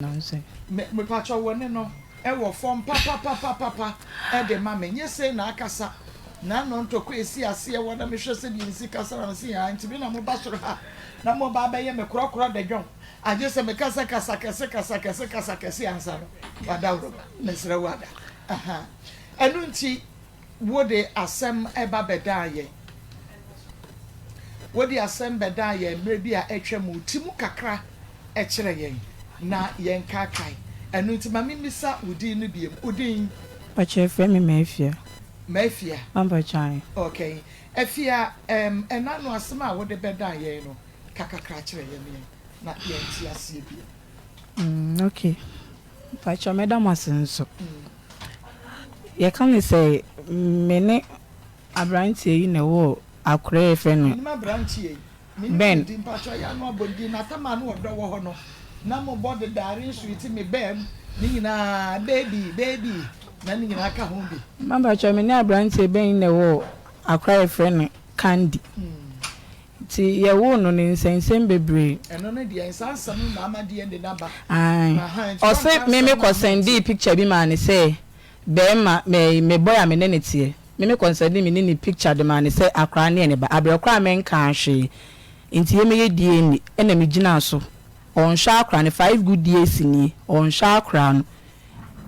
Nanso. Me mepakyɛw wo ne no wɔ fɔm papapapapa de ma me nyɛ sei na akasa na ano ntɔkwa esi aseɛ wɔ na mehwɛ sɛdeɛ nsi kasa na mese haa nti me na moba soro ha na moba abɛyɛ me korɔkorɔ dadwɔn agye sɛ mekasa kasa kɛse kasa kɛse kasa kɛse ansa no wadaworoba mesrɛ wo ada aha ɛno nti Wode asɛm ba bɛdaa yɛn. Wode asɛm bɛdaa yɛn mmerɛ bi a atwa mu. Ti mu kakra kyerɛ yɛn na yɛnkaakae. Ɛno nti ma memmisa wo din no biom. Wo din? Mpakyɛ yɛfrɛ me Maafia. Maafia? Mpakyɛ ae. Okay. Afia, ɛm, ɛna ano asɛm a wode bɛdaa yɛn no, ka kakra kyerɛ yɛn na yɛnte aseɛ biom. Mm, okay. Mpakyɛ mɛda mo ase nso. Yɛka no sɛ me ne aberanteɛ yi na ɛwɔ akora yi yɛfrɛ no Menim aberanteɛ yi. Menim Ben. ne din mpakyɛ ɔyɛ ano abɔ ne din na tam a na ɔdɔ wɔ hɔ no na mo bɔ dedaare nsuiti me bɛɛm ne nyinaa baby baby na ne nyinaa ka ho bi. Mpakyɛ me ne aberanteɛ Ben yi na ɛwɔ akora yɛfrɛ no Candy. Nti yɛwoo no no nsɛnsɛm bebree. Ɛno no deɛ nsa nsɛm no na ama DNA no aba. Ae. Ahaa nti Ɔse wanka me nsɛm me no kɔ amma sɛndee nti. picture bi maa no sɛ bɛɛma me me boy a me ne no teɛ. Me me kɔ sɛndee me ne ne picture de maa no sɛ akora no yɛ ne ba. Abrɛ koraa menkaa hwee. Nti yɛmɛyɛ DNA ɛna me gyinaa so. Ɔnhwɛ akora no five good years nie ɔnhwɛ akora no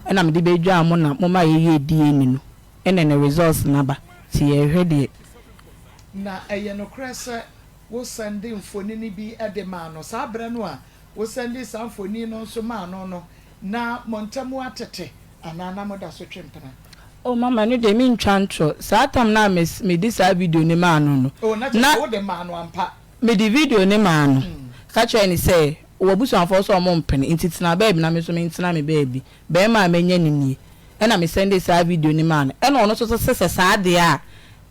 ɛna mede bɛdwaa mo na moma yɛyɛɛ DNA no. Ɛna ne results no aba nti yɛrehwɛ deɛ. Na ɛyɛ nokorɛ sɛ wo sɛnde mfonini bi de maa no. Saa berɛ no a wo sɛndee saa mfonini no nso maa no no, na mo ntam atete anaa na moda so twe mpena? Oh mama ɛno deɛ mentwa ntorɔ, saa tam no a me mede saa video no maa no no, Oh na kyerɛ na. sɛ wode maa no ampa? Mede video no maa no, ka kyerɛɛ no sɛ w'abusuafoɔ nso wɔmpene nti tena baabi na me nso mentena me baabi, barima a manya no nie. Ɛna me sɛndee saa video no maa no ɛna ɔno nso se sɛ saa deɛ a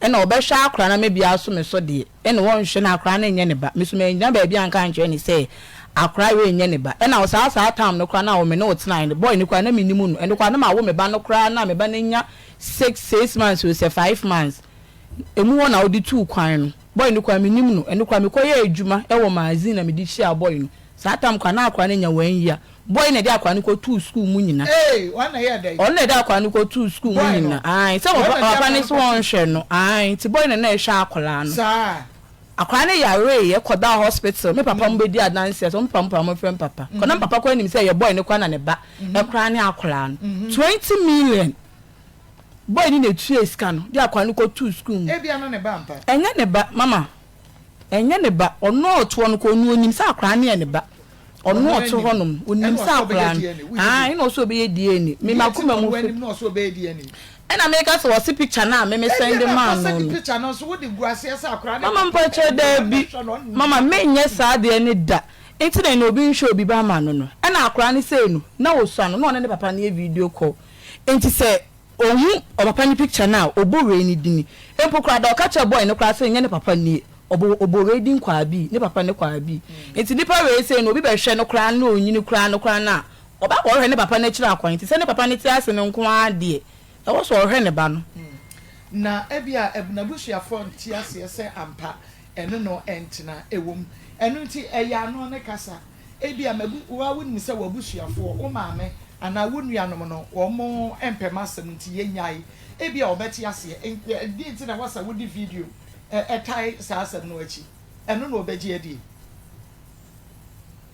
ɛna ɔbɛhwɛ akora no ama bi aso me so deɛ ɛna ɔnhwɛ na akora no nyɛ ne ba me so mangyina baabi anka ankyerɛ no sɛ akora wei nyɛ ne ba ɛna saa saa time no koraa na me ne wo tenaeɛ no boy no koraa na menim no ɛno koraa na mawo me ba no koraa na me ba no anya six months o sɛ 5 months ɛmu hɔ na wode tuu kwan no. Boy no koraa mennim no, ɛno koraa mekɔyɛɛ adwuma wɔ magazine na mede hyiaa boy no, saa tam koraa na akwadaa no anya one year, boy na ɛde akwadaa no kɔtoo school mu nyina. Ee, ɔno na ɛyɛɛ dɛn? Ɔno na ɛde akwadaa no kɔtoo school mu Boy no, nyina, ae, sɛ ɔno papa na ɛde papa akwadaa no no se kɔtoo ɔnhwɛ no, ae, nti boy no na ɛhwɛ akwadaa no. Saa. Akwadaa no yareeɛ kɔdaa hospital, me papa mo bɛdi adanseɛ sɛ wɔn papa mo papa mo frɛ me papa, kɔ na me papa koraa nim sɛ ɛyɛ boy no koraa na ne ba koraa ne akwadaa no, 20 million. Boy no na etuaa sika no de akwadaa no kɔtoo sukuu mu. Ebia na ne ba ampa. Ɛnyɛ ne ba, mama. Ɛnyɛ ne ba. Ɔno a ɔtoɔ no koraa, ɔno ɔnim sɛ akwadaa no yɛ ne ba. Ɔno Ɔno a ɔte anim. hɔnom, ɔnim Ɛna sɛ ɔsɛ ɔbɛyɛ akwadaa no. DNA. Wogye Ae, di? ɛna ɔsɛ ɔbɛyɛ DNA. Me Deɛ nti na m'akoma mu ɔno fi. anim na ɔsɛ ɔbɛyɛ DNA? Ɛna meka sɛ ɔse picture no a me me Ebia sɛnde na maa akɔ no sɛ no. picture no nso wode gu aseɛ sɛ akwadaa no Mama papa mpakyɛw ɛna daabi. ɔhwɛ no ɔne Mama menyɛ saa adeɛ no da. Nti na ɛnɛ obi nhwɛ obi ba ama no no. Ɛna akwadaa no sei no, na ɔsua no, na ɔne ne papa no yɛ video call. Nti sɛ Ohu ɔpapa no picture no a, ɔbɔ wei no dini. Mpo koraa da ɔka kyerɛ boy no koraa sɛ nyɛ ne papa nie. Ɔbɔ ɔbɔ wei din Kwaabi, ne papa ne Kwaabi. Nti nipa wei sei no obi bɛhwɛ no koraa na ɔnyini koraa no koraa no a, ɔba akɔhwɛ ne papa no akyiri akwan. Nti sɛ ne papa no te ase no nko ara deɛ, ɛwɔ sɛ ɔhwɛ ne ba no. Na ebia n'abusuafoɔ nte aseɛ sɛ ampa ɛne no ntena. Ɛwom, ɛno nti ɛyɛ ano ne kasa. Ebia m'abu, wo ara wunim sɛ w'abusuafoɔ, wo maame anaa wo nuanom no, wɔmpɛ m'asɛm nti yɛnnyae. Ebia wɔbɛte aseɛ. Deɛn nti na ɛwɔ sɛ wode video tae saa asɛm no akyi? Ɛno na wɔbɛgye adie?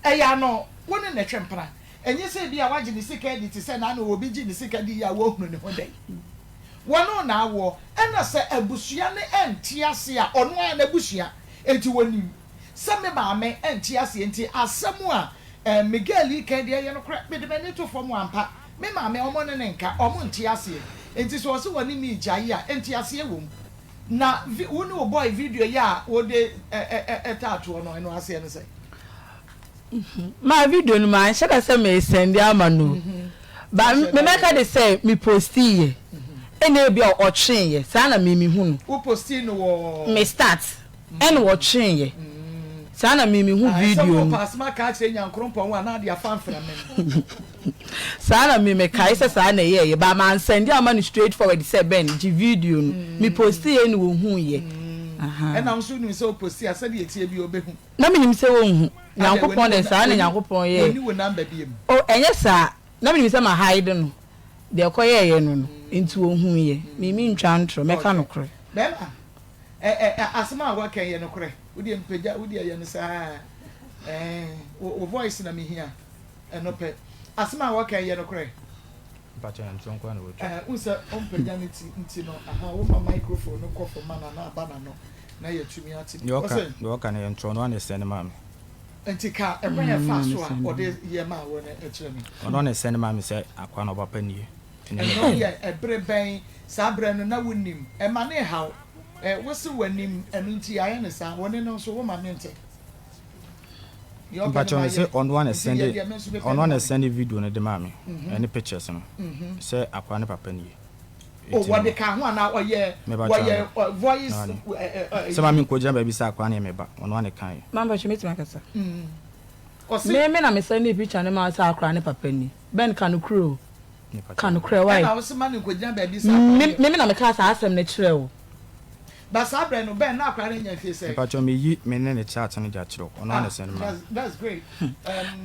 Ɛyɛ ano, wo ne no twe mpena. Ɛnyɛ sɛ ebia woagye ne sika adi te sɛ na ano obi gye ne sika di yi a woahunu ne ho da yi. Wɔne wo na awoɔ. Ɛna sɛ abusua no nte aseɛ a, ɔno ara n'abusua, enti wɔnim. Sɛ me maame nte aseɛ nti asɛm a eh Miguel yi ka yi deɛ ɛyɛ nokorɛ, mede m'ani to fam ampa, me maame ɔmo ne no nka, ɔmo nte aseɛ nti sɛ ɔse ɔne me regyae a nteaseɛ wɔ mu. Na vi wo ne wo boy video yi a wode ɛ ɛ taa toɔ no ɛno aseɛ ne sɛn? Maa video no manhyɛ da sɛ meresɛnde ama no o, but me mɛka de sɛ me postii yɛ ɛna ebia ɔtwee yɛ, saa na me mehu no. Wo postii no wɔ? Me start. Ɛna wɔtwee yɛ. Saa na me mehu video no. Sɛ wɔpɛ asɛm aka akyerɛ Nyankoropɔn a, na ade afa mframa mu. Saa na me mekae sɛ saa na ɛyɛɛyɛ but mansɛnde amma no straight forward sɛ Ben gye video no. Me postiiɛ na ɔhuiɛ. Ahaa. Ɛna wo nso wonim sɛ wo posti a sɛdeɛ ɛteɛ biara ɔbɛhu. Na menim sɛ ɔnhu. Nyankopɔn deɛ saa na Nyankopɔn yɛɛ. Wɔnni wo number biom. Oh ɛnyɛ saa, na menim sɛ ma hide no, deɛ ɛkɔyɛɛyɛ no no nti ɔhuiɛ. Me mentwa ntorɔ, mɛka nokorɛ. Bɛɛma, ɛ ɛ asɛm a woaka yi yɛ nokorɛ? Wodeɛ mpagya, wodeɛ yɛ no saa ɛɛ, wo voice na mehia, ɛno pɛ. Asɛm a woaka yi yɛ nokorɛ? Mpakyɛ yɛ ntorɔ nkoa na watwa. Ɛɛ, wohu sɛ ɔmpagya ne ti nti no, aha, woma microphone no kɔ fam ma no anaa aba n'ano na yɛatumi ate bi. Deɛ ɔka, Ɔse. deɛ ɔka no yɛ ntorɔ, ɔno ara na ɛsɛne maa me. Nti ka ɛkwan a ɛfaa so a ɔde yɛ maa wo no kyerɛ me. Ɔno ara na ɛsɛne maa me sɛ akoa no ɔba pa nie, ɛne me Ɛno ba. yɛ ɛbere bɛn? Saa berɛ no na wonnim. Ɛma no nhaw. Ɛ, wose w'anim, ɛno nti yɛayɛ no saa. Wo ne no nso, woma mente. Deɛ ɔpɛ no Mpakyɛ me mayɛ, se ɔno ara na nti ɛsɛnde, yɛ deɛ me nso mepɛ ɔno no ara na ma me. ɛsɛnde video no de maa me, ɛne pictures no, sɛ akoa no papa nie. O, Eti no, wɔde kaa ho anaa ɔyɛ, mepakyɛ wɔyɛ ane, ɔ, voice, ane. ɛ, ɛ, ɛ, Sɛ ma me nkɔgyina baabi sɛ akoa no yɛ me ba, ɔno ara na ɛkaeɛ. Ma mpakyɛ mɛtumi akasa? Ɔse. Me me na me sɛndee picture no maa wo sɛ akora ne papa ni. Ben ka nokorɛ o. Mepakyɛ Ka ane. nokorɛ wai. Ɛna wose ma no nkɔgyina baabi sɛ akora Me no yɛ. me na mekaa saa asɛm no kyerɛɛ wo. But saa berɛ no Ben na akora no anya mfie sɛn? Mepakyɛ meyi me ne ne chat no de akyerɛ wo, ɔno ara na Ah ɛsɛnde maa me. that's that's great um,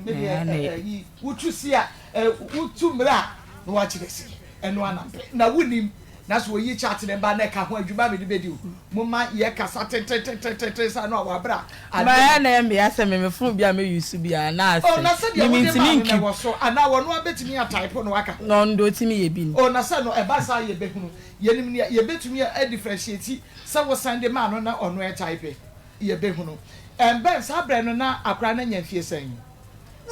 me deɛ Ɛɛ ɛ ne. ɛyi wotu si a ɛ wotu mmerɛ a na wakyerɛ si ɛno ara na mpɛ na wonim na sɛ oyi chat ne ba na ɛka ho adwuma a mede bɛdi o moma yɛ kasa tententententen saa no a wabra adeɛ Mayɛ no na ɛyɛ meya sɛ me me phone bi a me use bi a na Oh asɛe na me sɛdeɛ wode mentumi maa no na nkeep. ɛwɔ so anaa ɔno ara bɛtumi atype na waka ho. Na ɔno deɛ ɔtumi yɛ bi ni. Oh na sɛ no ɛba saa a yɛbɛhunu yɛnim nea yɛbɛtumi a differentiate sɛ wo sɛnde maa no na ɔno ɛtype yɛbɛhunu. Ɛm Ben saa berɛ no na akwadaa no anya mfie sɛn?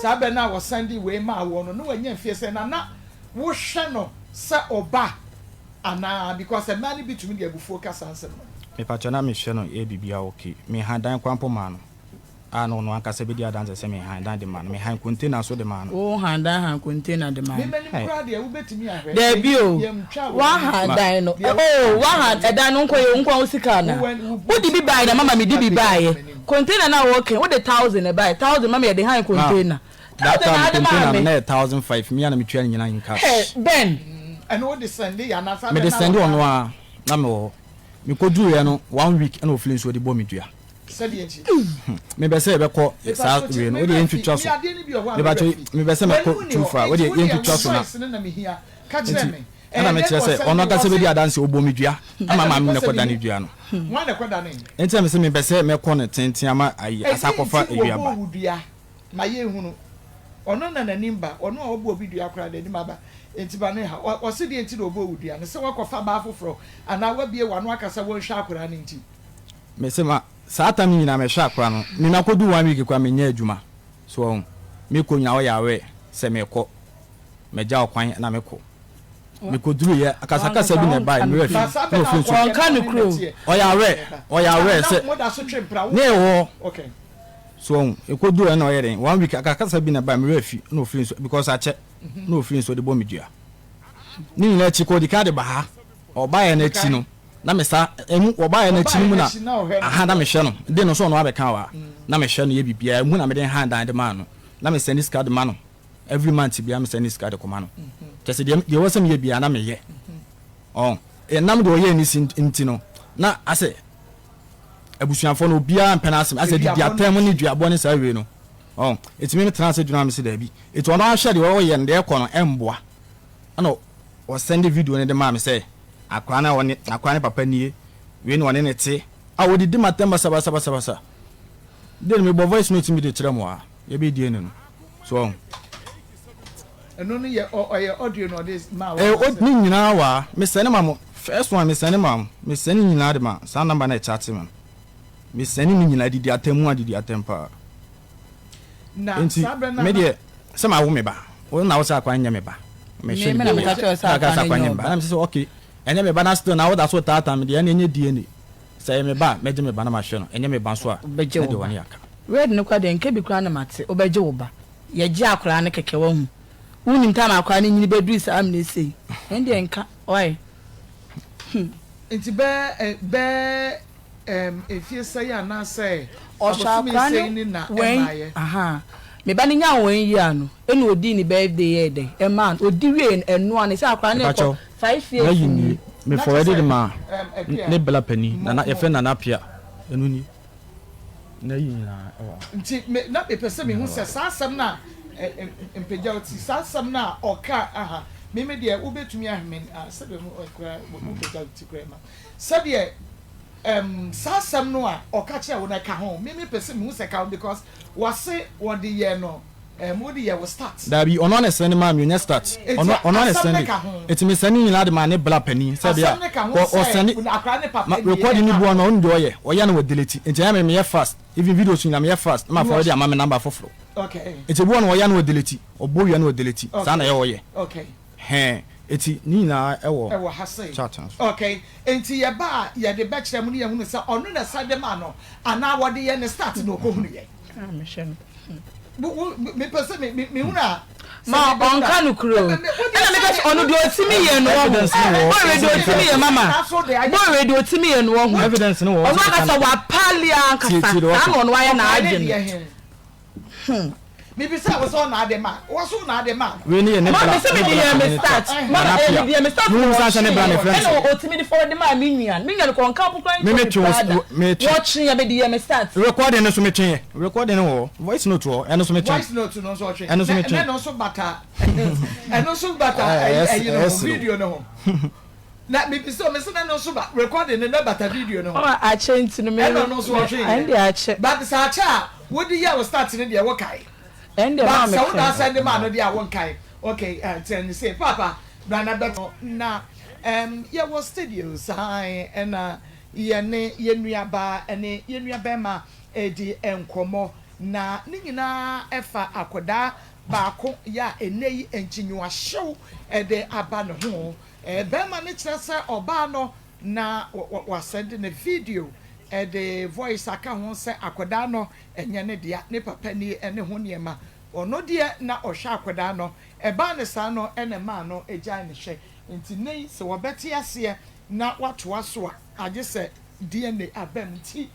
Saa berɛ no a wɔsɛnde wei maa woɔ no na wanya mfie sɛn na na wohwɛ no sɛ ɔba anaa because mmaa no bi tumi de abufuo ka saa nsɛm no. Mepakyɛw na mehwɛ no yɛ biribiara ok. Me han dan koraa mpo maa no a na ɔno ankasa bɛdi adanse sɛ me han dan de maa no. Me han container nso de maa no. Wo han dan han container de maa Me no. m'anim Hey. koraa deɛ wobɛtumi ahwɛ Daabi yɛn o, yɛntwaa wa w'anim han Ma. dan no deɛ oh wa han ɛdan no nkɔ yɛ wo nkoa wo sika anaa? wo Wo de bi ti baeɛ na mama me de bi apagya baeɛ. m'anim. Container no a wɔka yi wo de thousand na ɛbaeɛ, thousand mama yɛde han Ma container. that Thousand na time ade maa container no me. na ɛyɛ 1005 me a na metua ne nyinaa in Hey cash. Ben. Ɛno wode sɛnde yɛ anaa saa Mede berɛ no na sɛnde wɔ ɔno Ghana? ara na mewɔ hɔ. Mekoduruiɛ no one week ɛna ɔfiri nsuo de bɔ me dua. Sɛdeɛ nti? Mebɛ sɛ yɛbɛkɔ saa Mepakyɛw wei no me wodeɛ werɛ afi yɛntwitwa me so. adeɛ no bi wɔ hɔ a me werɛ Mepakyɛw afi mebɛ sɛ w'ani mɛkɔ wonni too hɔ far enti wodeɛ wodeɛ wo yɛntwitwa so na voice no na mehia ka kyerɛ nti me ɛna ɛyɛ dɛn mekyerɛ na sɛ ɔno ɔsɛnde ankasa bɛdi ɔse adanseɛ ɔbɔ me dua ama ɛna maame mepɛ no sɛ kɔdane mehu dua no. hwan na ɛkɔdane? Nti na mese mepɛ sɛ mɛkɔ no tenten ama ayi asa Ɛdeɛn akɔfa nti na awia wɔbɔɔ ba. wo dua ma yɛnhunu? Ɔno na n'anim ba, ɔno a ɔbɔ obi dua koraa n'anim aba, enti ma no nhaw. Ɔ, ɔse deɛn nti na ɔbɔɔ wo dua no? Sɛ woakɔfa baa foforɔ anaa woabue w'ano aka sɛ wonhwɛ akwadaa no nti? Mese ma saa tam yi nyinaa mɛhwɛ akora no, me makɔdu one week koraa menyɛ adwuma, so wahu, mekɔ nyinaa ɔyɛ aware sɛ mekɔ, magya ɔkwan na mekɔ. Mekɔduruiɛ, akasakasa Wankasa bi na wonka ɛbaeɛ, me werɛ nokorɛ. fi, Ba saa na bɛ na ɔfiri nso. akɔdeɛ Ɔnka na ɔne nokorɛ o. nɛteɛ Ɔyɛ aware, ba. ɔyɛ Ah, aware na sɛ moda so twe mpena, ne wo, ɛwɔ hɔ. okay. So wahu? Ɛkɔduru hɔ na ɔyɛ dɛn? One week akasakasa bi na ɛbaeɛ, me werɛ afi, na ɔfiri nso, because akyɛ, na ɔfiri nso de bɔ me dua. Ne nyinaa akyi kɔ, ɔdi kan de ba ha. Ɔbaeɛ no akyi no, na me sa, ɛmu, ɔbaeɛ no akyi no Ɔbaeɛ mu no na, akyi na ɔhwɛ no aha, na so. mehwɛ no. De no so ɔno abɛka wɔ ha. Na mehwɛ no yɛ biribiara. Ɛmu na mede han dan de maa no. Na me sɛne sika de ma no. Every month biara me sɛne sika de kɔma no. Kyerɛ sɛ deɛ, deɛ ɛwɔ sɛ meyɛ biara na meyɛ. Ɔn, ɛnam deɛ ɔyɛɛ no si nti no, na asɛ abusuafoɔ no obiara mpɛ n'asɛm. Asɛ didi Aduabɔ no atɛm ne nti. duabɔ ne saa wei no. Ɔn, eti me metena ase dwene ho a mese daabi. Eti ɔno ahwɛ deɛ ɔyɛ no, deɛ ɛkɔ no ɛmboa. Ɛna ɔsɛnde video no de maa me sɛ akwadaa no a ɔne akwadaa no papa nie, wei na ɔne no te. A ɔdidi m'atɛm basabasabasabasa. Deɛ no mebɔ voice note bi de kyerɛ mo a, yɛbɛyɛ DNA no. So wahu? Ɛno no yɛ ɔyɛ audio na ɔde maa wo Ɛyɛ anaasɛ? ne nyinaa wɔ ha. Mesɛne ma mo. First one mesɛne ma mo. Mesɛne ne nyinaa de ma saa number no a ɛkyate me no. Mesɛne ne nyinaa didi atɛm mu adidi atɛm paa. Na Enti saa berɛ no a me na. deɛ sɛ mawo me ba, wo na wo sɛ akwan nyɛ me ba. Mehwɛ Me no me na biribiara. meka kyerɛ wo sɛ Na aka akwan sɛ no akwan nyɛ nyɛ wo me ba. ba. Na mese sɛ okay, ɛnyɛ me ba na still na woda so taataa me deɛ ɛnneɛ ɛnyɛ DNA. Sɛ ɛyɛ me ba a, mɛgye me ba na mahwɛ no. Ɛnyɛ me ba nso a, Wobɛgye na wo deɛ ba. ɔne aka. Red no koraa deɛ nka bi koraa na mate, wobɛgye wo ba. Yɛgye akwadaa no kɛkɛ wahu. Wonim time a akwadaa no nyini bɛduru saa mmerɛ sei. Ɛno deɛ nka, why? Hmm. Nti bɛɛ bɛɛ Ɛɛm, mfie sɛn anaasɛ Ɔhwɛ abosome akwadaa sɛn no ni na wɛn ɛmmaeɛ? ahaa me ba no nyaa wɛn year no ɛna ɔdii ne birthday yɛɛ dɛn ɛmaa no ɔdi wiee no ɛnoa no sɛ akwadaa no rekɔ Mepakyɛw, five years mayi nie. nie, me Na kyerɛ forward sɛ, de maa ɛɛm, Akua, ne bla panin, mo, Nana, mo. yɛfrɛ no Nana Appiah, ɛno nie. Na yi nyinaa ɛwɔ ha. Nti me na mepɛ sɛ mehu sɛ saa asɛm no a ɛ ɛ mpagya wo ti, saa asɛm no a ɔka aha, me me deɛ wobɛtumi ahwɛ me a sɛdeɛ mo koraa wopagya wo ti koraa ma sɛdeɛ ɛm saa asɛm no a ɔka kyerɛ wo no ɛka ho, me mepɛ sɛ mehu sɛ ɛka ho because wɔse wɔde yɛ no ɛm wode yɛ wo start. Daabi, ɔno ara na ɛsɛnde maa me, ɔnyɛ start. Enti Ɔno ɔno ara na asɛm no ɛsɛnde. ka ho. Enti mesɛnde ne nyinaa de maa ne bra panin sɛ ɛbɛyɛ Asɛm no ka a ho ɔ sɛ ɔsɛnde akwadaa no papa ma nie recording no ɛka bi wɔ ho. hɔ no a ɔno deɛ ɔyɛ, ɔyɛ na wadelete. Enti ɛyɛ a me meyɛ fast, even videos nyinaa meyɛ fast na Na maforward wahyɛ. ama me number foforo. Okay. Enti ebi wɔ hɔ no ɔyɛ a na wadelete, ɔbɔ wie a na wadelete. Saa na Okay. ɛyɛ a ɔyɛ. Okay. Hɛn, enti ne nyinaa ɛwɔ Ɛwɔ ha sei. chat no so. Okay. Enti yɛba a yɛde bɛkyerɛ mo na yɛahunu sɛ ɔno na ɛsɛnde maa no anaa wɔde yɛ ne start na ɔkɔhunuiɛ. Ah, mehwɛ no. Mepɛ sɛ mehunu a. Ma ɔnka no kuro. Ɛna meka sɛ ɔno deɛ ɔtumi yɛ no wɔ ho. Bɔɔre deɛ ɔtumi yɛ mama. Bɔɔre deɛ ɔtumi yɛ no wɔ ho. Ɔno ankasa wapale ankasa. Saa na ɔno ayɛ n'adwene. Hmm. Mebisa wo sɛ ɔna ade ma wo so na ade ma. Wei ne yɛ ne Ma bra me sɛ ne mede bra yɛ me panyin start. chat. Ma Nana ɛyɛ Pia. mede yɛ me start Mehu na sɛ ahyɛ ne bra na wɔtwee ɛfrɛ no ɛna sɛ. ɔtumi de forward maa me nua no. Me nua no kɔ ɔnka mpo koraa Me nkyerɛ me metwe wo koraa da. metwe. Wɔtwee a mede yɛ me start. Recording no so metwe yɛ. Recording no wɔ hɔ. Voice note wɔ hɔ. Ɛno so metwe. Voice note no nso ɔtwe. Ɛno so Na metwe. ɛno nso bata ɛno nso bata ɛyi no ho video no ho. Na mebisa o mese na ɛno nso ba recording no na bata video no ho. Ɔma akyɛ nti no me Ɛna ɔno nso ɔtwe ɛnde yɛ. akyɛ. But sɛ akyɛ a wode yɛ wo start no deɛ wokae. Ɛnde But maa sɛ wo na mekae. asɛnde maa no deɛ a wonkae. Okay eh, nti ɛne sei paapa bra na bɛto na ɛm yɛwɔ studio saa ɛna yɛne yɛn nuabaa ɛne yɛn nuabɛrima redi nkɔmmɔ, na ne nyinaa fa akwadaa baako yɛ a ɛnnɛ yi nkyinyiwahyew de aba ne ho. Barima no kyerɛ sɛ ɔbaa no na wasɛnde no video de voice aka ho sɛ akwadaa no nyɛ ne dea, ne papa ni ne ho nneɛma. Ɔno deɛ na ɔhwɛ akwadaa no, ɛbaa no saa no na ɛmaa no gyae ne hwɛ. Nti nnɛ yi sɛ wɔbɛte aseɛ na wɔatoa so a, agye sɛ DNA aba mu. Nti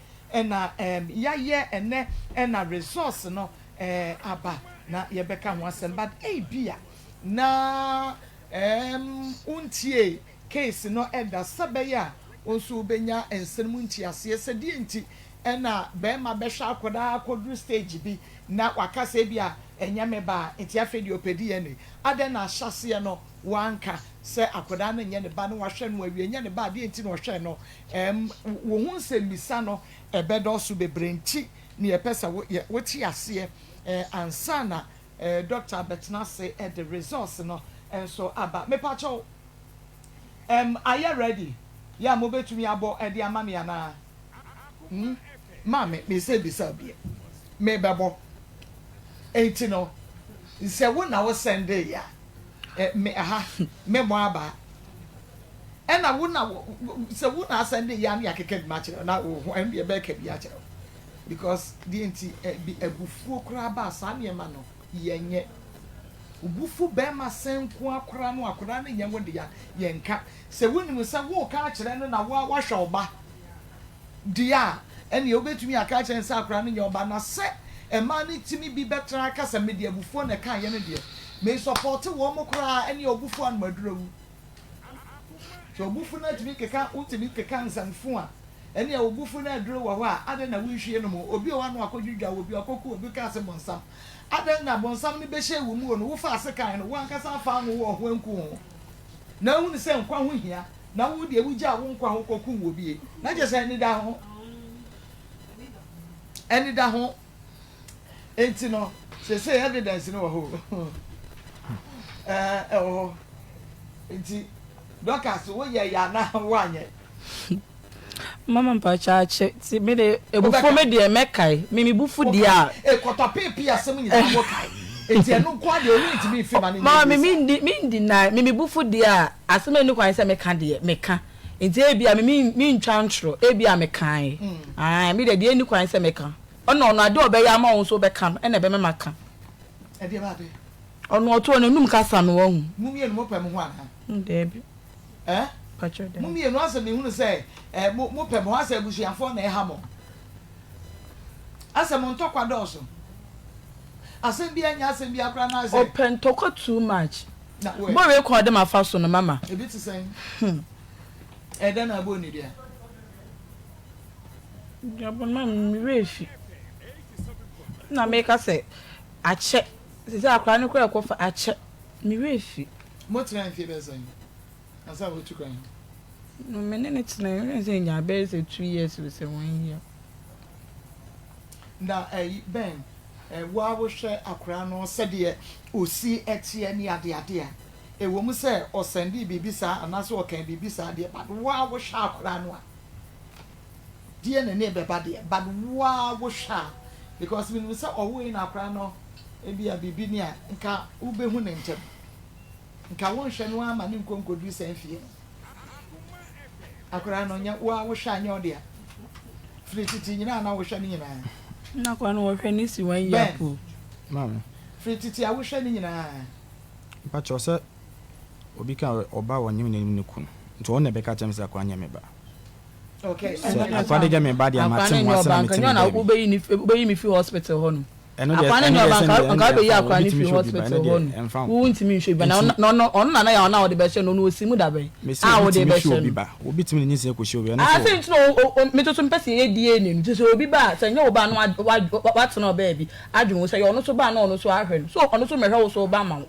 na yayɛ ɛnɛ na resource no aba na yɛbɛka ho asɛm but ebia na wontiee case no da sɛ bɛyɛ a wo nso wobɛnya nsɛm mu nteaseɛ sɛ deɛ nti na bɛrima bɛhwɛ akwadaa akɔduru stage bi na waka sɛ ebia ɛnyɛ me ba a nti afei deɛ ɔpɛ DNA. Adɛn na ahyɛaseɛ no wanka sɛ akwadaa no nyɛ ne ba na wahwɛ no awie ɛnyɛ ne ba a deɛ nti na ɔhwɛɛ no Ɛm, wo ho nsɛmmisa no bɛdɔɔso bebree nti na yɛpɛ sɛ wo, yɛ, wote aseɛ eh, ansa na eh, doctor abɛtena ase de results no nso aba. Mepakyɛw, ɛm, ayɛ ready yɛ a mobɛtumi abɔ de ama me anaa? Hmm? Maame, mesɛ bisa wo biɛ, mebɛbɔ. Enti no, sɛ wo na wo sɛndee a, eh, me, aha, memmɔ abaa. Ɛna wo na sɛ wo na asɛnde yɛ a na yɛakeka bi akyerɛ wo na wo ho ɛno deɛ ɛbɛka bi akyerɛ wo because deɛ nti ɛbi abufuo koraa ba a saa nneɛma no yɛnyɛ. Wo bo fu bɛrima sɛn nko ara koraa no akwadaa no nyɛ wo dea yɛnka. Sɛ wonim sɛ woreka akyerɛ no na wo ara woahwɛ wo ba deɛ a ɛnneɛ wobɛtumi aka akyerɛ no sɛ akwadaa no nyɛ wo ba na sɛ mmaa no tumi bi bɛtena aka sɛ mede abufuo na ɛkaeɛ no deɛ mensɔpɔɔte wɔn koraa ɛnneɛ wo bo fu anom aduro awu. Sɛ wo bo fu na tumi keka, wotumi keka nsɛmfo a, ɛnneɛ wo bo fu na aduro wɔ hɔ a, adɛn na wonhwie nom? Obi wɔ hɔ a na wakɔdwidwa obi, wakɔku obi kaa sɛ bonsam. Adɛn na bonsam no bɛhyɛɛ wo mu no, wofaa sekan no, wo ankasa amfa anwo wo ho anku wo ho? Na wohunu sɛ nkwa ho hia, na wo deɛ wogyaa wo nkwa hɔ kɔkum obi. Na kyerɛ sɛ anidaho, anidaho. Enti no, seesei evidence no wɔ hɔ o. Ɛɛ, ɛwɔ hɔ. Nti, Dorcas, woyɛ yɛ anaa woanyɛ? Mama mpakyɛ akyɛ ti me de ebufu me deɛ mɛkae me me bufu deɛ a. Ekɔtɔ peepee asɛm nyinaa wokae. Enti ɛno nko ara deɛ obi ntumi mfi ma no nyɛ Mama me yie me saa. ndi me ndi na me me bufu deɛ a asɛm a ɛni kwan sɛ meka deɛ meka. Nti ebia me me mentwa ntoro ebia mekae. Ae me deɛ deɛ ɛni kwan sɛ meka. Ɔna ɔno ade a ɔbɛyɛ ama wo nso wobɛka no ɛna ɛbɛma maka. Ɛdeɛ ba ade. Ɔno ɔto ɔno anum kasa no wahu. Mo mmienu mo pɛ mo ho anaa? Daabi. Eh? Pakyɛ daabi. Mo mmienu asɛ mehunu sɛ eh, mo mo pɛ mo ho asɛ abusuafoɔ na ɛha mo. Asɛ mo ntɔkwa dɔɔso. Asɛm biara nyɛ asɛm biara koraa na asɛ. Ɔpɛ ntɔkwa too much. Na wo ɛ? Bɔ wei kɔn ɔde mafa so no mama. Ebi te sɛn? Hmm. Ɛdɛn na abɔ onidua? Duabɔ no ma me werɛ fi. Na meka sɛ akyɛ sisi akwadaa no koraa ɛkɔfa akyɛ me werɛ fi. Mo tena mfie bɛyɛ sɛn ansa na watu kwan? No me ne no tena me sɛ nya bɛyɛ sɛ 2 years o sɛ 1 year. Na ɛyi bɛn wo a wohwɛ akwadaa no sɛdeɛ osi ɛteɛ ne adeade a ɛwɔ mu sɛ ɔsɛndee biribi saa anaasɛ ɔkan biribi saa deɛ, but wo a wohwɛ akwadaa no a, deɛ na ne bɛba deɛ, but wo a wohwɛ a, because menim sɛ ɔwoe na akwadaa no ebi a biribi ni a nka wobɛhu ne ntɛm, nka wonhwɛ no ama ne nkɔ nkɔduru saa mfie no. Akwadaa no nyɛ wo a wohwɛ a nyɛ ɔde a firi tete nyinaa na wohwɛ no nyinaa. Na akwadaa no wɔhwɛ ne si 1 year po. Maame. Firi tete a wohwɛ no nyinaa. Mpakyɛw sɛ obi ka ɔba a ɔnyem n'anim ne kunu nti ɔno na ɛbɛka kyerɛ me sɛ akwadaa nyɛ me ba. Okay. Sɛ akwadaa de gya me ba deɛ mate mo ase na mete me baabi. Wobɛyi me fi hospital hɔ no. Ɛno deɛ Akwadaa no ɛno nyɛ deɛ ɔba sɛ nka ɛno nka deɛ wobɛyi ɛmfa ho akwadaa obi no tumi fi hwɛ obi ba ɛno hospital deɛ hɔ no. ɛmfa ho. Wontumi nhwɛ bi ba na Nti ɔno ɔno na na yɛ ɔno a wɔde bɛhyɛ no ɔno osi mu da bɛn mese a obi wode tumi hwɛ bɛhyɛ obi no. ba obi tumi de nyinsɛn kɔhyɛ obi ɛno Ah so sɛ nti na o o me nso so mepɛ sɛ yɛyɛ DNA no nti sɛ obi ba a sɛ nyɛ wo ba a na wa wa watena ɔbaa bi adwene ho sɛ yɛ ɔno so ba a na ɔno so ahwɛ no so ɔno so mmɛhwɛ wo so ba ma wo.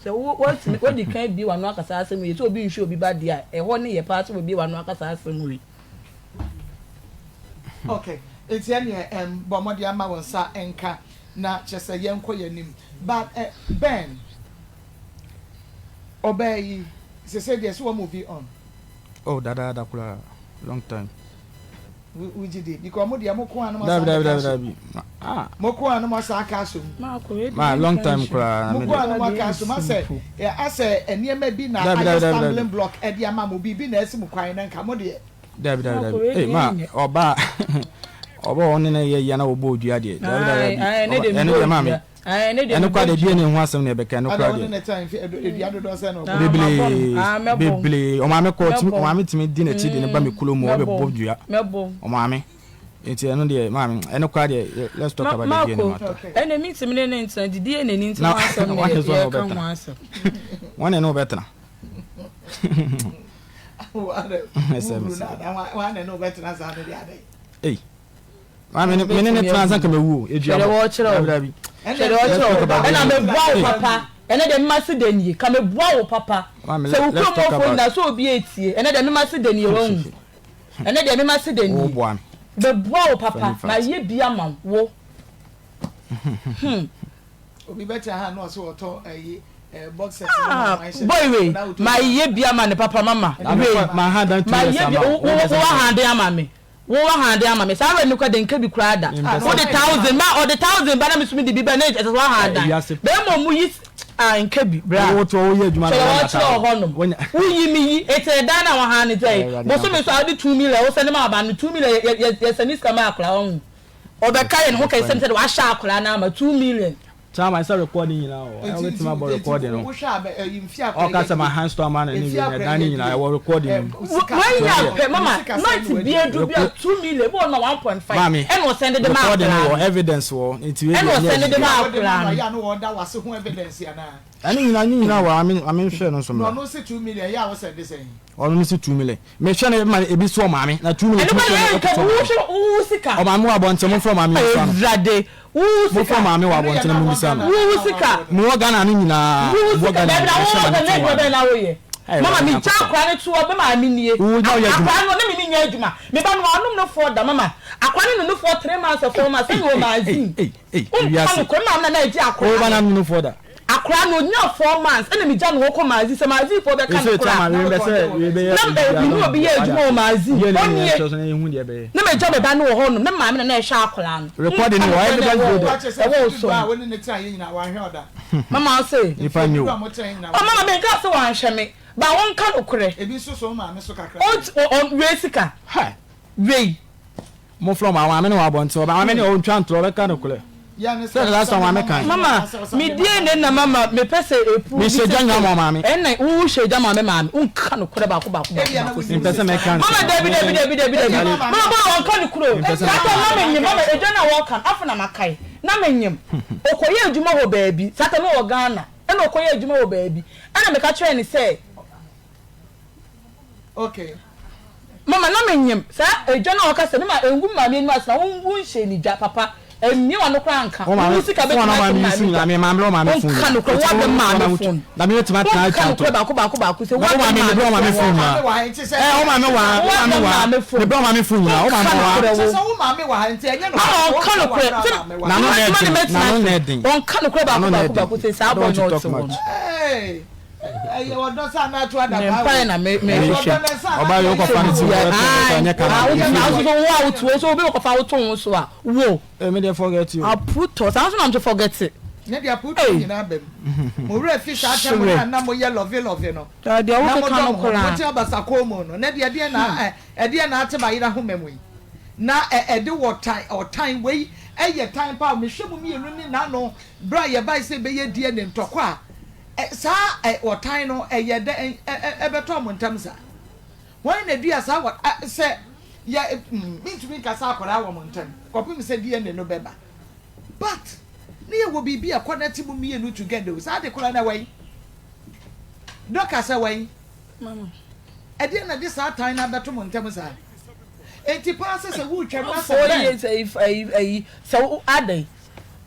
Sɛ wo woatumi woadi kan abue w'ano aka saa asɛm wei sɛ obi nhwɛ obi ba deɛ a ɛhɔ ne yɛ paa sɛ wabue w'ano aka saa asɛm wei. Okay, nti ɛneɛ ɛm bɔ mmɔden ama wo nsa nka na kyerɛ sɛ yɛnkɔ yɛn anim. But eh, Ben, ɔbaa yi sese deɛ sɛ wa move on. Oh dadaada koraa, long time. Wo gye di because mo deɛ mo ko a na mo Dabi asan dabi bɛka dabi asom. dabi ah. Mo ko a na mo asan aka asom. Ma long time koraa na Mo me ko a deɛ. na mo aka asom asɛ asɛ nneɛma bi na Dabi ayɛ dabi dabi stumbling dabi. block ɛde ama mo, biribi na asi mo kwan na nka mo deɛ. Dabi dabi dabi ei ma ɔbaa ɔbaa ɔne na yɛ yia na ɔbɔ odua deɛ dabi dabi dabi ɛno deɛ maame ɛno koraa deɛ DNA ho asɛm na ɛbɛka ɛno koraa deɛ bebree bebree ɔmaame kɔ tumi ɔmaame tumi di n'akyi de ne ba mi kulo mu ɔbɛbɔ dua ɔmaame nti ɛno deɛ maame ɛno koraa deɛ let's talk about the DNA matter. Ɛna mi ntumi ne ne ntena di DNA ni ntena asɛm na yɛ ka ho asɛm. Wɔn na ɛne ɔbɛtena. Ei, maame ne me ne ne tena ansa nka mawu o, edua Hwɛ deɛ bɔ. wɔrekyerɛ wo. Dabi dabi. Hwɛ deɛ wɔrekyerɛ Let's wo. talk about Ɛna DNA. meboa wo Ei, papa. Ɛnɛ deɛ mema se da nie. Ka meboa wo papa. maame Sɛ wo let, let's kurom talk hɔfoɔ about. nyinaa sɛ obi etie. Ɛnɛ deɛ mema se da nie wahu. Ɛnɛ deɛ mema se da nie. Woboa me. Meboa wo Funny papa. fact. Mayɛ bi ama wo. Hmm. Obi bɛtena ha na ɔsɛ ɔtɔ ɛyi boxers. Ah, boy wei, ma yɛ bi ama ne papa mama. Wei, ma yɛ bi, wo wo ahande ama me. Wo ahande ama me. Saa wei no kura de nka bi kura da. Wo de 1000 ma ɔde 1000 ba na me so me de bi ba na ɛsɛ so ahandan. Bɛrima ɔmo yi ah nka bi bra. Wo to wo yɛ adwuma na wɔn akyerɛ wɔ hɔnom. Wo yi me yi ete ɛdan na wɔn han ne sɛ. Bosome so a wode 2 million wo sɛ ne ma aba no 2 million yɛ yɛ yɛ sɛ ne sika ma akora wɔn. Ɔbɛka yɛn ho kɛse sɛ wahyɛ akwadaa no ama 2 million. Chairman sɛ recording nyinaa wɔ hɔ. Wobɛtumi abɔ recording no. Ɔka sɛ ma hand store ama no ne wei ne ɛdan ne nyinaa ɛwɔ recording no mu. Wanya pɛ mama night bi edu bi a 2 million ebi wɔ no 1.5 Maame, ɛna ɔsɛn de ma recording no akwadaa wɔ no. evidence wɔ nti wei Ɛna deɛ ɛnyɛ ɔsɛn de ma adwuma. akwadaa no. Ɛne nyinaa ne nyinaa wɔ ame ame nhwɛ no nso mmra. Ɔno no si 2 million. Mehwɛ no ma ebi so ɔmaame na 2 million Ɛno tumi kɔ hwɛ yɛ no nka ɛkɔtɔ wo ɔmaame. hwɛ wo sika. Ɔmaame wɔ abɔnten momfrɛ ɔmaame mmisa no. Awurade wo Momfrɛ sika. ɔmaame wɔ abɔnten na mommisa no. Wo sika. Mewɔ Ghana no nyinaa. Wo Mewɔ sika. Ghana Dabi na nyinaa wo mehwɛ wɔ ma na mete adwuma wɔ bɛn na woyɛ. Ɛyɛ Mama Awurade mi gya Nyankopɔn. akwadaa no to hɔ me maame nie. Wo na woyɛ adwuma. Akwadaa no ne me ne nyɛ adwuma. Me ba no ɔnom no fɔ da mama. Akwadaa no no fɔ 3 months or 4 months sɛ wɔ magazine. Ei ei Wonka wiase. no kɔ maame na na agye Wo akwadaa ba no. na no fɔ da. Akwadaa no onya 4 months ɛna mi gya no hɔ kɔ magazine sɛ magazine fo bɛka no Ɛsɛ kora. chairman wei bɛ sɛ wei bɛyɛ Na mi ne obi yɛ adwuma wɔ magazine. Yɛ ne nyinaa Ɔnie. kyerɛ so na yɛhu deɛ ɛbɛyɛ. Na me gya me ba no wɔ hɔ nom na maame na na ɛhwɛ akwadaa no. Recording no wɔ evidence dey there. Ɛwɔ wo so. Mama ɔse. Nipa ni o. Oh mama mi nka sɛ wanhwɛ me ba wɔnka no korɛ. Ebi nso so maame so kakra. Ɔn wei sika. Hi. Wei. Mo flɔ ma maame ne wɔ abɔnten ɔba maame ne ɔntwa ntorɔ ɔbɛka no korɛ. Sɛ the last time maame kan. Mama mi die ne na mama mi pɛ sɛ epu. Mi hyɛ gya nyinaa ma maame. Ɛna wo hyɛ gya maame maame nka no korɛ baako baako baako baako. Mpɛ sɛ mɛka Mama dabi dabi dabi dabi dabi. Mama bɔ wɔnka no kuro. Sata na mi nyim mama edwa na wɔka afɔ na ma kae na mi nyim. Okɔyɛ adwuma wɔ baabi sata no wɔ Ghana ɛna okɔyɛ adwuma wɔ baabi ɛna meka kyerɛ ne sɛ. Okay. Mama na menyim saa edwa no a ɔka sɛ mema engu maame anim ase na wo nhyɛ ne dwa papa. Mmie w'ano koraa nka. Wo sika bɛtumi ato me maame dwa. Wonka nokorɛ, woabɛ maame phone. Wonka nokorɛ baako baako baako sɛ woabɛ maame phone. Woabɛ maame phone. Wonka nokorɛ wo. Mama ɔnka nokorɛ. Sɛ mma ne mɛtena ase. Ɔnka nokorɛ baako baako baako sɛ saa bɔ nyɛ ɔte wɔ no. Me mpaeɛ na me me hwehwɛ. Ɔbaa yi wokɔfa ne ti wɔ ɛtɔ ɛnyɛ kama. Wo nso wo a wotu wo so obi kɔfa wo to wo so a. Wo. Eh me deɛ forget you. Aputɔ saa nso na mso forget it. Ne deɛ aputɔ Ei. nyinaa ba mu. Mo werɛ fi saa tɛm no a na moyɛ lɔve lɔve no. Daa deɛ Na wokeka modɔ no mo ho. koraa. Mote abasakɔn mu no. Na deɛ ɛdeɛn na ɛ ɛdeɛn na ate m'ayere ahoma mu yi. Na ɛ ɛde wɔ tan ɔtan wei ɛyɛ tan paa. Mehwɛ mo mmienu ne n'ano berɛ a yɛbae sɛ yɛbɛyɛ DNA ntɔkwa a ɛ saa ɛ ɔtan no ɛyɛ dɛn ɛ ɛ ɛbɛtɔɔ mo ntam saa. Hwan na dua saa wɔ a sɛ yɛ mm mentumi nka sɛ akwadaa wɔ mo ntam kɔpem sɛ DNA no bɛba but ne yɛ wɔ biribi a connect mo mmienu together o saa ade koraa na wai Dorcas ɛwai ɛdeɛ na de saa tan no abɛto mo ntam saa enti paa sɛ sɛ wotwam na sɛ bɛn Ayi sɛ wo adɛn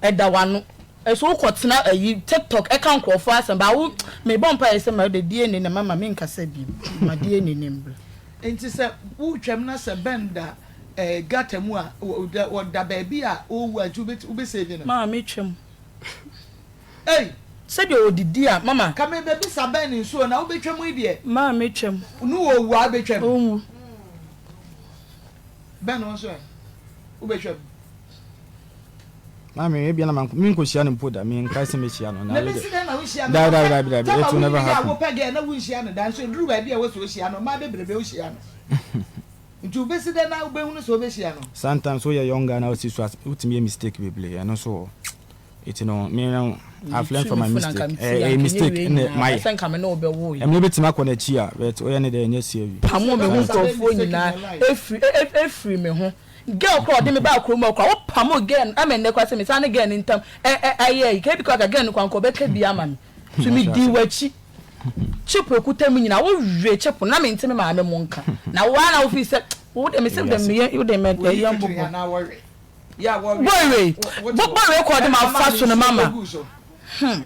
ɛda w'ano ɛso wokɔ tena ayi tiktok ɛka nkorɔfoɔ asɛm ba wo mebɔ mpaeɛ sɛ ma de DNA na mama menkasa bio ma DNA no mbra. Nti sɛ wotwam na sɛ Ben da eh, gutter mu a, ɔda baabi a ɔrewu a, nti wobɛ save no? Maa metwam. Ei! Sɛdeɛ ɔdidi a, mama. Ka mebɛbisa Ben nsuo na wobɛtwam yi deɛ. Maa metwam. Ne ɔwu a wobɛtwam? Ɔnwu. Ben wo nso ɛ? Wobɛtwam? Maame, ebia na manko menkɔhyia no mpo da, menkae sɛ mɛhyia no. Na bɛsi dɛn na wonhyia no? Dabi, dabi, dabi, dabi, Tama it will never wonyini a happen. wopɛ girl na wonhyia no da nso ɛduru baabi a ɛwɔ sɛ wohyia no, mmaa bebrebe wohyia no. Nti wobɛsi dɛn na wobɛhunu sɛ wobɛhyia no? Sometimes woyɛ young guy na wosi so a, wotumi yɛ mistake bebree, ɛno nso wɔ hɔ. Eti no, me no, I've learned from my mistake. Ɛyɛ mistake ɛna mayɛ. Ɛmɛ bɛtumi akɔ n'akyi a, but woyɛ ne dɛ ɛnyɛ serious. Pamoo me ho nkurɔfoɔ nyinaa ɛfiri ɛfiri me ho. Girl koraa ɔde me baa kurom hɔ koraa wo pamoo girl no ɛma nnɛ koraa sɛ me san ne girl no ntam ɛ ɛ ayɛ ayi ka ebi koraa ka girl no koraa nka ɔbɛka bi ama me so me dii w'akyi chip ekuta mu nyinaa wo we chip no na me nte me maame mo nka na wo ara na wo feel sɛ wo de me sɛ de me yɛ wo de me Woyi yɛ fitiri mbobɔ anaa wɔwe? Yɛ a wɔwe boy a wei wote bo hɔ boy wei kɔ ɔde ɛna ma ɔmaa fa ne so no nsuo mama kɔguu so. hmm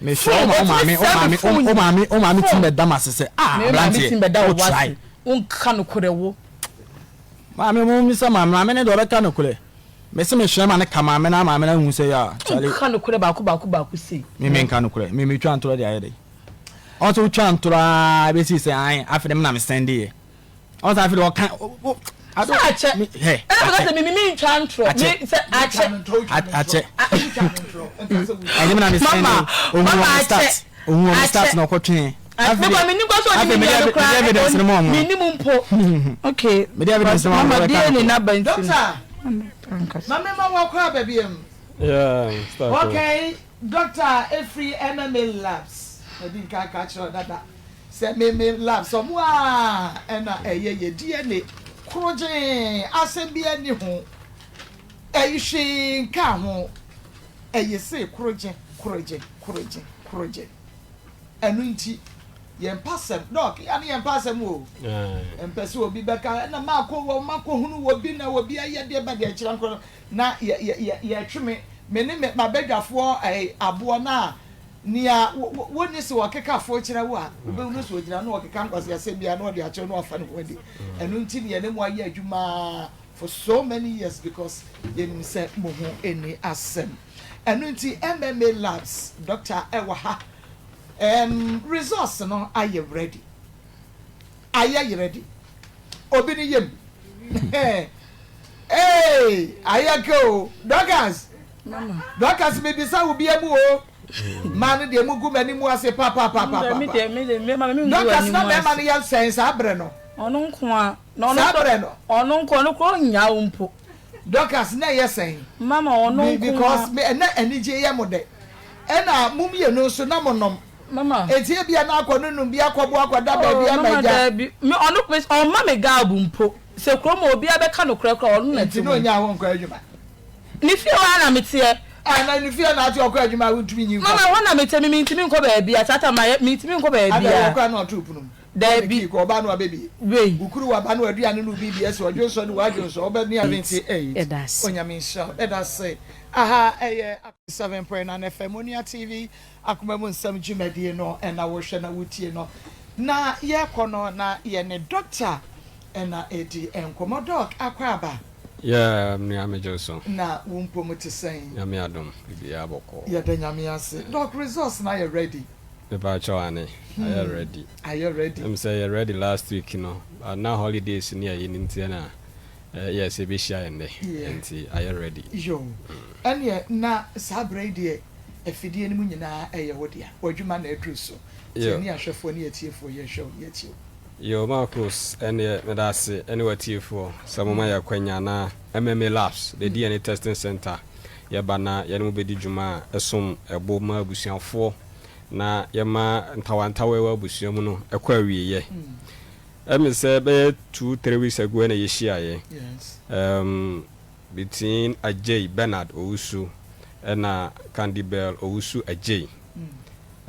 Mehwɛ phone wo otumi maame wo sɛe me maame phone wo maame wo maame tumi phone bɛda m'ase sɛ ah me maame aberanteɛ tumi bɛda wo wo try. ase wo nka nokorɛ wo. Maame mo mmisa maame, maame no deɛ ɔbɛka nokorɛ. Mese mehwɛ ma no ka maame no a maame no ahu sɛ yeah Charlie. Wonka nokorɛ baako baako baako sei. Me menka nokorɛ, me metwa ntorɔ de ayɛ dɛn? Ɔn sɛ wotwa ntorɔ aa bɛsi sɛ ae afei de me na me sɛnde yɛ. Ɔn sɛ afei de ɔka o I Sɛ don't akyɛ, me hɛ ɛna meka akyɛ sɛ me me mentwa ntorɔ, akyɛ me sɛ akyɛ. Akyɛ ɛnyɛ me na me sɛnde Mama, ohun mama wɔ me akyɛ, start ohun wɔ me start akyɛ. na ɔkɔtwee. Me kɔ me nim kɔ sɛ ɔne me nua no koraa evidence no ma ɔmo me nim mpo okay mede evidence no ma ɔmo mama DNA na ba nti Doctor ma me ma wakɔ aba biam okay doctor efiri MMA labs madi nka aka akyerɛ dada sɛ me me labs ɔmo a ɛna ɛyɛ yɛ DNA korogyee asɛm bi ani ho ɛyi hwee nka ho ɛyɛ se korogye korogye korogye korogye. Ɛno nti, yɛmpɛ asɛm. Doc, yɛ a ne yɛmpɛ asɛm o. Yɛmpɛ sɛ obi bɛka, ɛna makɔ wɔ, makɔhunu wɔ bi na obi ayɛ deɛ ba deɛ kyerɛ nkorɔ no. Na yɛ, yɛ, yɛ, yɛtwe me, me ne me, m'abadwafoɔ ɛɛ, aboɔ no a, nea wo, wo, wonni sɛ ɔkeka fo kyerɛ wo a, wobɛhunu sɛ ɔgyina na ɔkeka nkwaseasɛm biara na ɔde akyerɛ na wafa ne ho adi. Ɛno nti ne yɛne mo ayɛ adwuma for so many years because yɛnim sɛ mo ho nni asɛm. Ɛno nti MMA labs doctor ɛwɔ ha ɛɛm results no ayɛ ready ayɛ ready obi ne yam eei ayɛ ke o Dorcas Dorcas mebisa wo bia mu o maa no deɛ mugu m'anim ase papapapapa Dorcas na bɛrima no yɛ sɛn saa berɛ no ɔno nko a na ɔno saa berɛ no ɔno nko ɔno koro nyaa wo mpo. Dorcas na ɛyɛ sɛn? Mama ɔno nko ara. Because me ɛna anigye yɛ mo dɛ. Ɛna mo mmienu nso na mo nom. Mama. Eti ebia na akɔ no nom bi akɔbo akɔda baabi Oh ama mama agya. daabi. Me ɔno me ɔmma me gab mpo. Sɛ kurom hɔ obiara bɛka nokorɛ koraa ɔno na Nti ɛte na ho. onyaa wo nkɔ adwuma? Ne fie hɔ ara na meteɛ. Ah na ne fie na ate ɔkɔ adwuma a wontumi nyi Mama mfa so. ɛhɔ na meteɛ me mentumi nkɔ baabiara saa time mayɛ mentumi nkɔ Ada baabiara. wɔ koraa na ɔtoo pono mu. Daabi. Kɔ ɔbaa no abɛbie. Wei. Wo kuruwa ba no aduane no bi bi ɛsɛ ɔdwonsɔ ne w'adwonsɔ ɔbɛ ne ade nti 8 8. Yɛda ase. Onyame nhyira wo. Yɛda ase. Aha ɛyɛ 7.9 FM Onua TV Akoma mu nsɛm dwumadie no na wohwɛ na wotie no. Na yɛkɔ no na yɛne Doctor na ɛredi nkɔmmɔ. Doc, akɔ aba? Yeah, nua megye wo so. Na wo mpo mo te sɛn? Nyame adom, biribiara bɔkɔɔ. Yɛda Nyame ase. Doc, results no ayɛ ready? Mepakyɛw ane, ayɛ ready. Ayɛ ready. Ɛm sɛ ɛyɛ ready last week no, but na holidays ne ayi no nti na ɛyɛɛ sɛ ɛbɛhyia ɛnnɛ, nti ayɛ ready. Yoo, ɛneɛ na saa berɛ yi deɛ afidie no mu nyinaa ɛyɛ wo dea, w'adwuma na aduru so, nti ɛne ahwɛfoɔ ne atiefoɔ yɛhwɛ wo na yɛtie wo. Yoo Marcus ɛneɛ medase ɛne w'atiefoɔ sɛ moma yɛ akwanya na MMA Labs, the DNA Testing Center yɛba na yɛne mo bɛdi dwuma a ɛsom bo ma abusuafoɔ na yɛma ntawantawa ɛwɔ abusua mu no ɛkɔ awieɛ. Ɛme sɛ bɛyɛ 2, 3 weeks ago ɛna yɛhyiaeɛ um, between Adjei Bernard Owusu ɛna Candy Bell Owusu Adjei.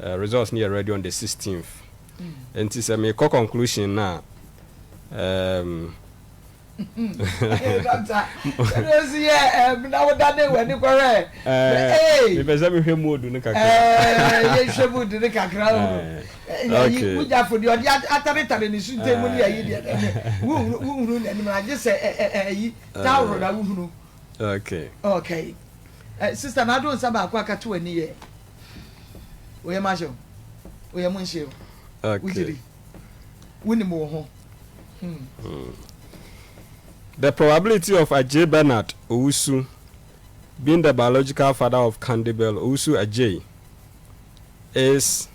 Uh, results no yɛ ready on the 16th. Nti sɛ mekɔ conclusion no a, um, Doctor, sɛdeɛ osi yɛ ɛm na wodane w'ani kɔhwɛ. Ee. Mepɛ sɛ mehwɛ mood no kakra. Ɛɛ yɛhwɛ mood no kakra o. Okay. Wugyafo deɛ ɔde ataretare ne su ntɛm mu ne ayi deɛ ɛnɛ wuhunu wuhunu n'anim agye sɛ ɛ ɛ ɛyi taworo na wuhunu. Okay. Okay. Ɛ sista na ado nsa baako akata w'ani yɛ. Oyɛ ma hyɛ o. Oyɛ mo nhyɛ o. Okay. Wogyiri. Wonim wo ho. Hmm. The probability of Adjei Bernard Owusu being the biological father of Candibel Owusu Adjei is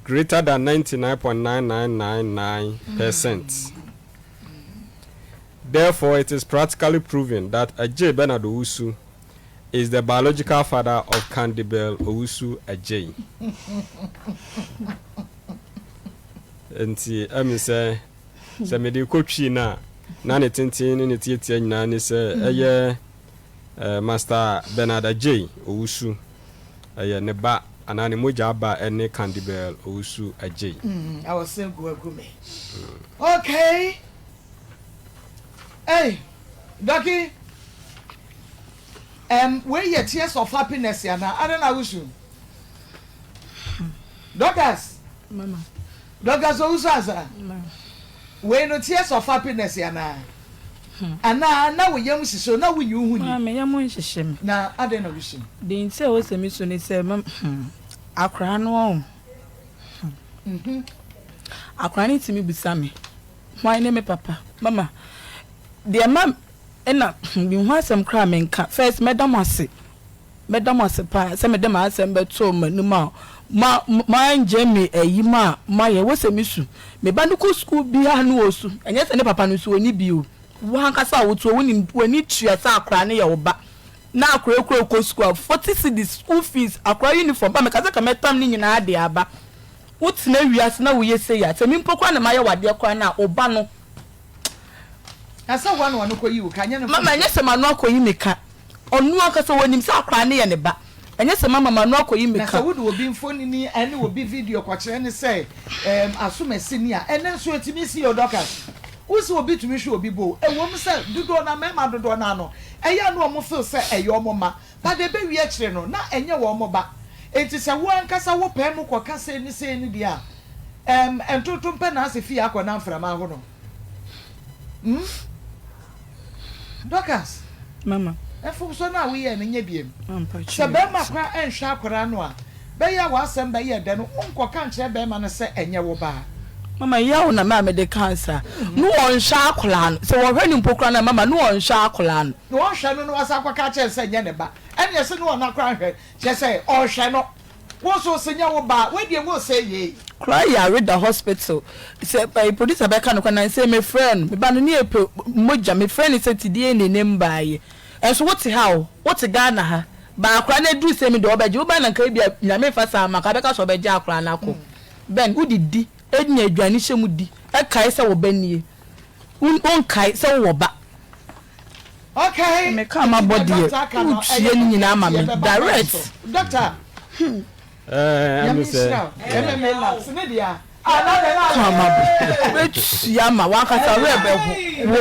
greater than 99.9999%. Therefore, it is practically proven that Adjei Bernard Owusu is the biological father of Candibel Owusu Adjei. Nti ɛmi sɛ sɛ mede kɔ Twi no a, na ne tenten ne ne tiatia nyinaa ne sɛ ɛyɛ eh, Master Bernard Adjei Owusu. Ɛyɛ ne ba anaa ne mogya ba ne Candibel Owusu Adjei. Mm, I was saying go agu me. Okay. Hey, Ducky. Um, wei yɛ tears of happiness ana? Adɛn na wosu? Dorcas. Mama. Dorcas owusu ansa. Ma. Wei no tears of happiness ana? Anaa na wo yam hyehye wo na wonyi wo ho ni? Maa me yam nhyehye me. Na adɛn na wosu? Deɛ nti a ɛwɔ sɛ mesu ne sɛ ma hmm, akwaraa no ɔn hmm. Akwaraa no tumi bisa me, hwan ne me papa? Mama, deɛ ma ɛna hmm, mehu asɛm koraa menka. First mɛda mo ase. Mɛda mo ase paa sɛ mede m'asɛm bɛtoo mo anim a mo moangye me ayi mu a moayɛ. Ɛwɔ sɛ misu. Me ba no kɔ sukuu biara na osu. Ɛnyɛ sɛ ne papa no nso onni bi o. Wo ankasa a wote hɔ wonim, w'ani tua sɛ akwadaa no yɛ wo ba. Na akwadaa kura kɔ sukuu a, 40 cedis, school fees, akwadaa uniform, ba meka sɛ ka mɛtam ne nyinaa de aba. Wotena wiase na woyɛ sei a, sɛ me mpo koraa na mayɛ wo adeɛ koraa no a, wo ba no. Na sɛ woano ano kɔyi wo ka, ɛnyɛ ne mfomsoɔ. Mama, ɛnyɛ sɛ m'ano akɔyi me ka. Ɔno ankasa ɔnim sɛ akwadaa no yɛ ne ba. Ɛnyɛ sɛ mama m'ano akɔyi me Na ka. sɛ wode obi mfonini ne obi video kɔkyerɛ no sɛ ɛɛm asomasi ni a, ɛnnɛ nso ɛtumi si o, Dorcas. Wohu sɛ obi tumi hwe obi bo o. Ɛwom sɛ dodoɔ no ara, mmarima dodoɔ no ara no, ɛyɛ a na wɔn feel sɛ ɛyɛ wɔn mma. But ɛbɛwie akyire no, na ɛnyɛ wɔn ba. Enti sɛ wo ankasa wopae mu kɔka sei ne sei no deɛ a, ɛɛm ntontom pɛ na asɛ fie akɔ na mframa aho no. Hmm? Dorcas, Mama. mfomsoɔ no a woyɛɛ no nyɛ biom. Ampa Sɛ kyerɛ bɛrima ase. koraa nhwɛ akwadaa no a, bɛyɛ a w'asɛm bɛyɛ dɛ no, wonkɔka nkyerɛ bɛrima no sɛ ɛnyɛ wo ba. Mama, yaw na maa mede kaa saa. No wɔnhwɛ akwadaa no. Sɛ wɔhwɛ no mpo koraa no a, mama, no wɔnhwɛ akwadaa no. Na ɔnhwɛ no na wasan akɔka akyerɛ no sɛ ɛnyɛ ne ba. Ɛnneɛ se ne ɔno koraa nhwɛ, kyerɛ sɛ ɔhwɛ no. Wo nso se nyɛ wo ba a, wei deɛ wosɛ yei. Koraa yare da hospital sɛ ɛyi producer bɛka no kora nansɛ me frɛ no me ba no ne yɛ pɛ mogya me frɛ no sɛ ti DNA ne mbaayɛ ɛnso wo te ha o wo te Ghana ha ba akora no aduru sɛ mi deɛ ɔbɛgye wo ba na nka ebi a nyame nfa saa ma nka bɛka sɛ ɔbɛgye akora no akɔ bɛn wo didi enya aduane hyɛ mu di ɛkae sɛ wo ba nie wo nkae sɛ wo wɔ ba. Okay. Me ka ma bɔ deɛ wotua ne nyinaa ma me direct. Doctor. Ɛɛ Nyame ɛmi sɛ. nhyira wo. MMA labs ne deɛ. Ka ma bo. Wobɛtua ma w'ankasa werɛ bɛho wo.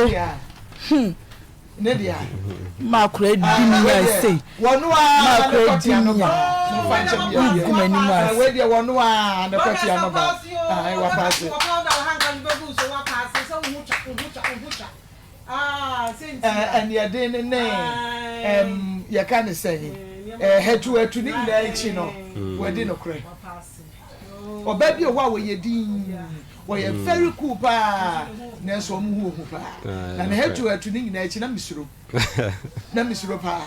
Hmm. Ma akora di me nya sei. Ma akora di me nya. Wogu m'anim ase. Ɛneɛden ne ne yɛka ne sɛn hatuhatu ne nyinaa akyi no wadi nokorɛ. Ɔbaa bi wɔ hɔ a wɔyɛ dinn, wɔyɛ very cool paa, nanso wɔn ho ohu paa. Na ne hatu hatu ne nyinaa akyi na mesuro, na mesuro paa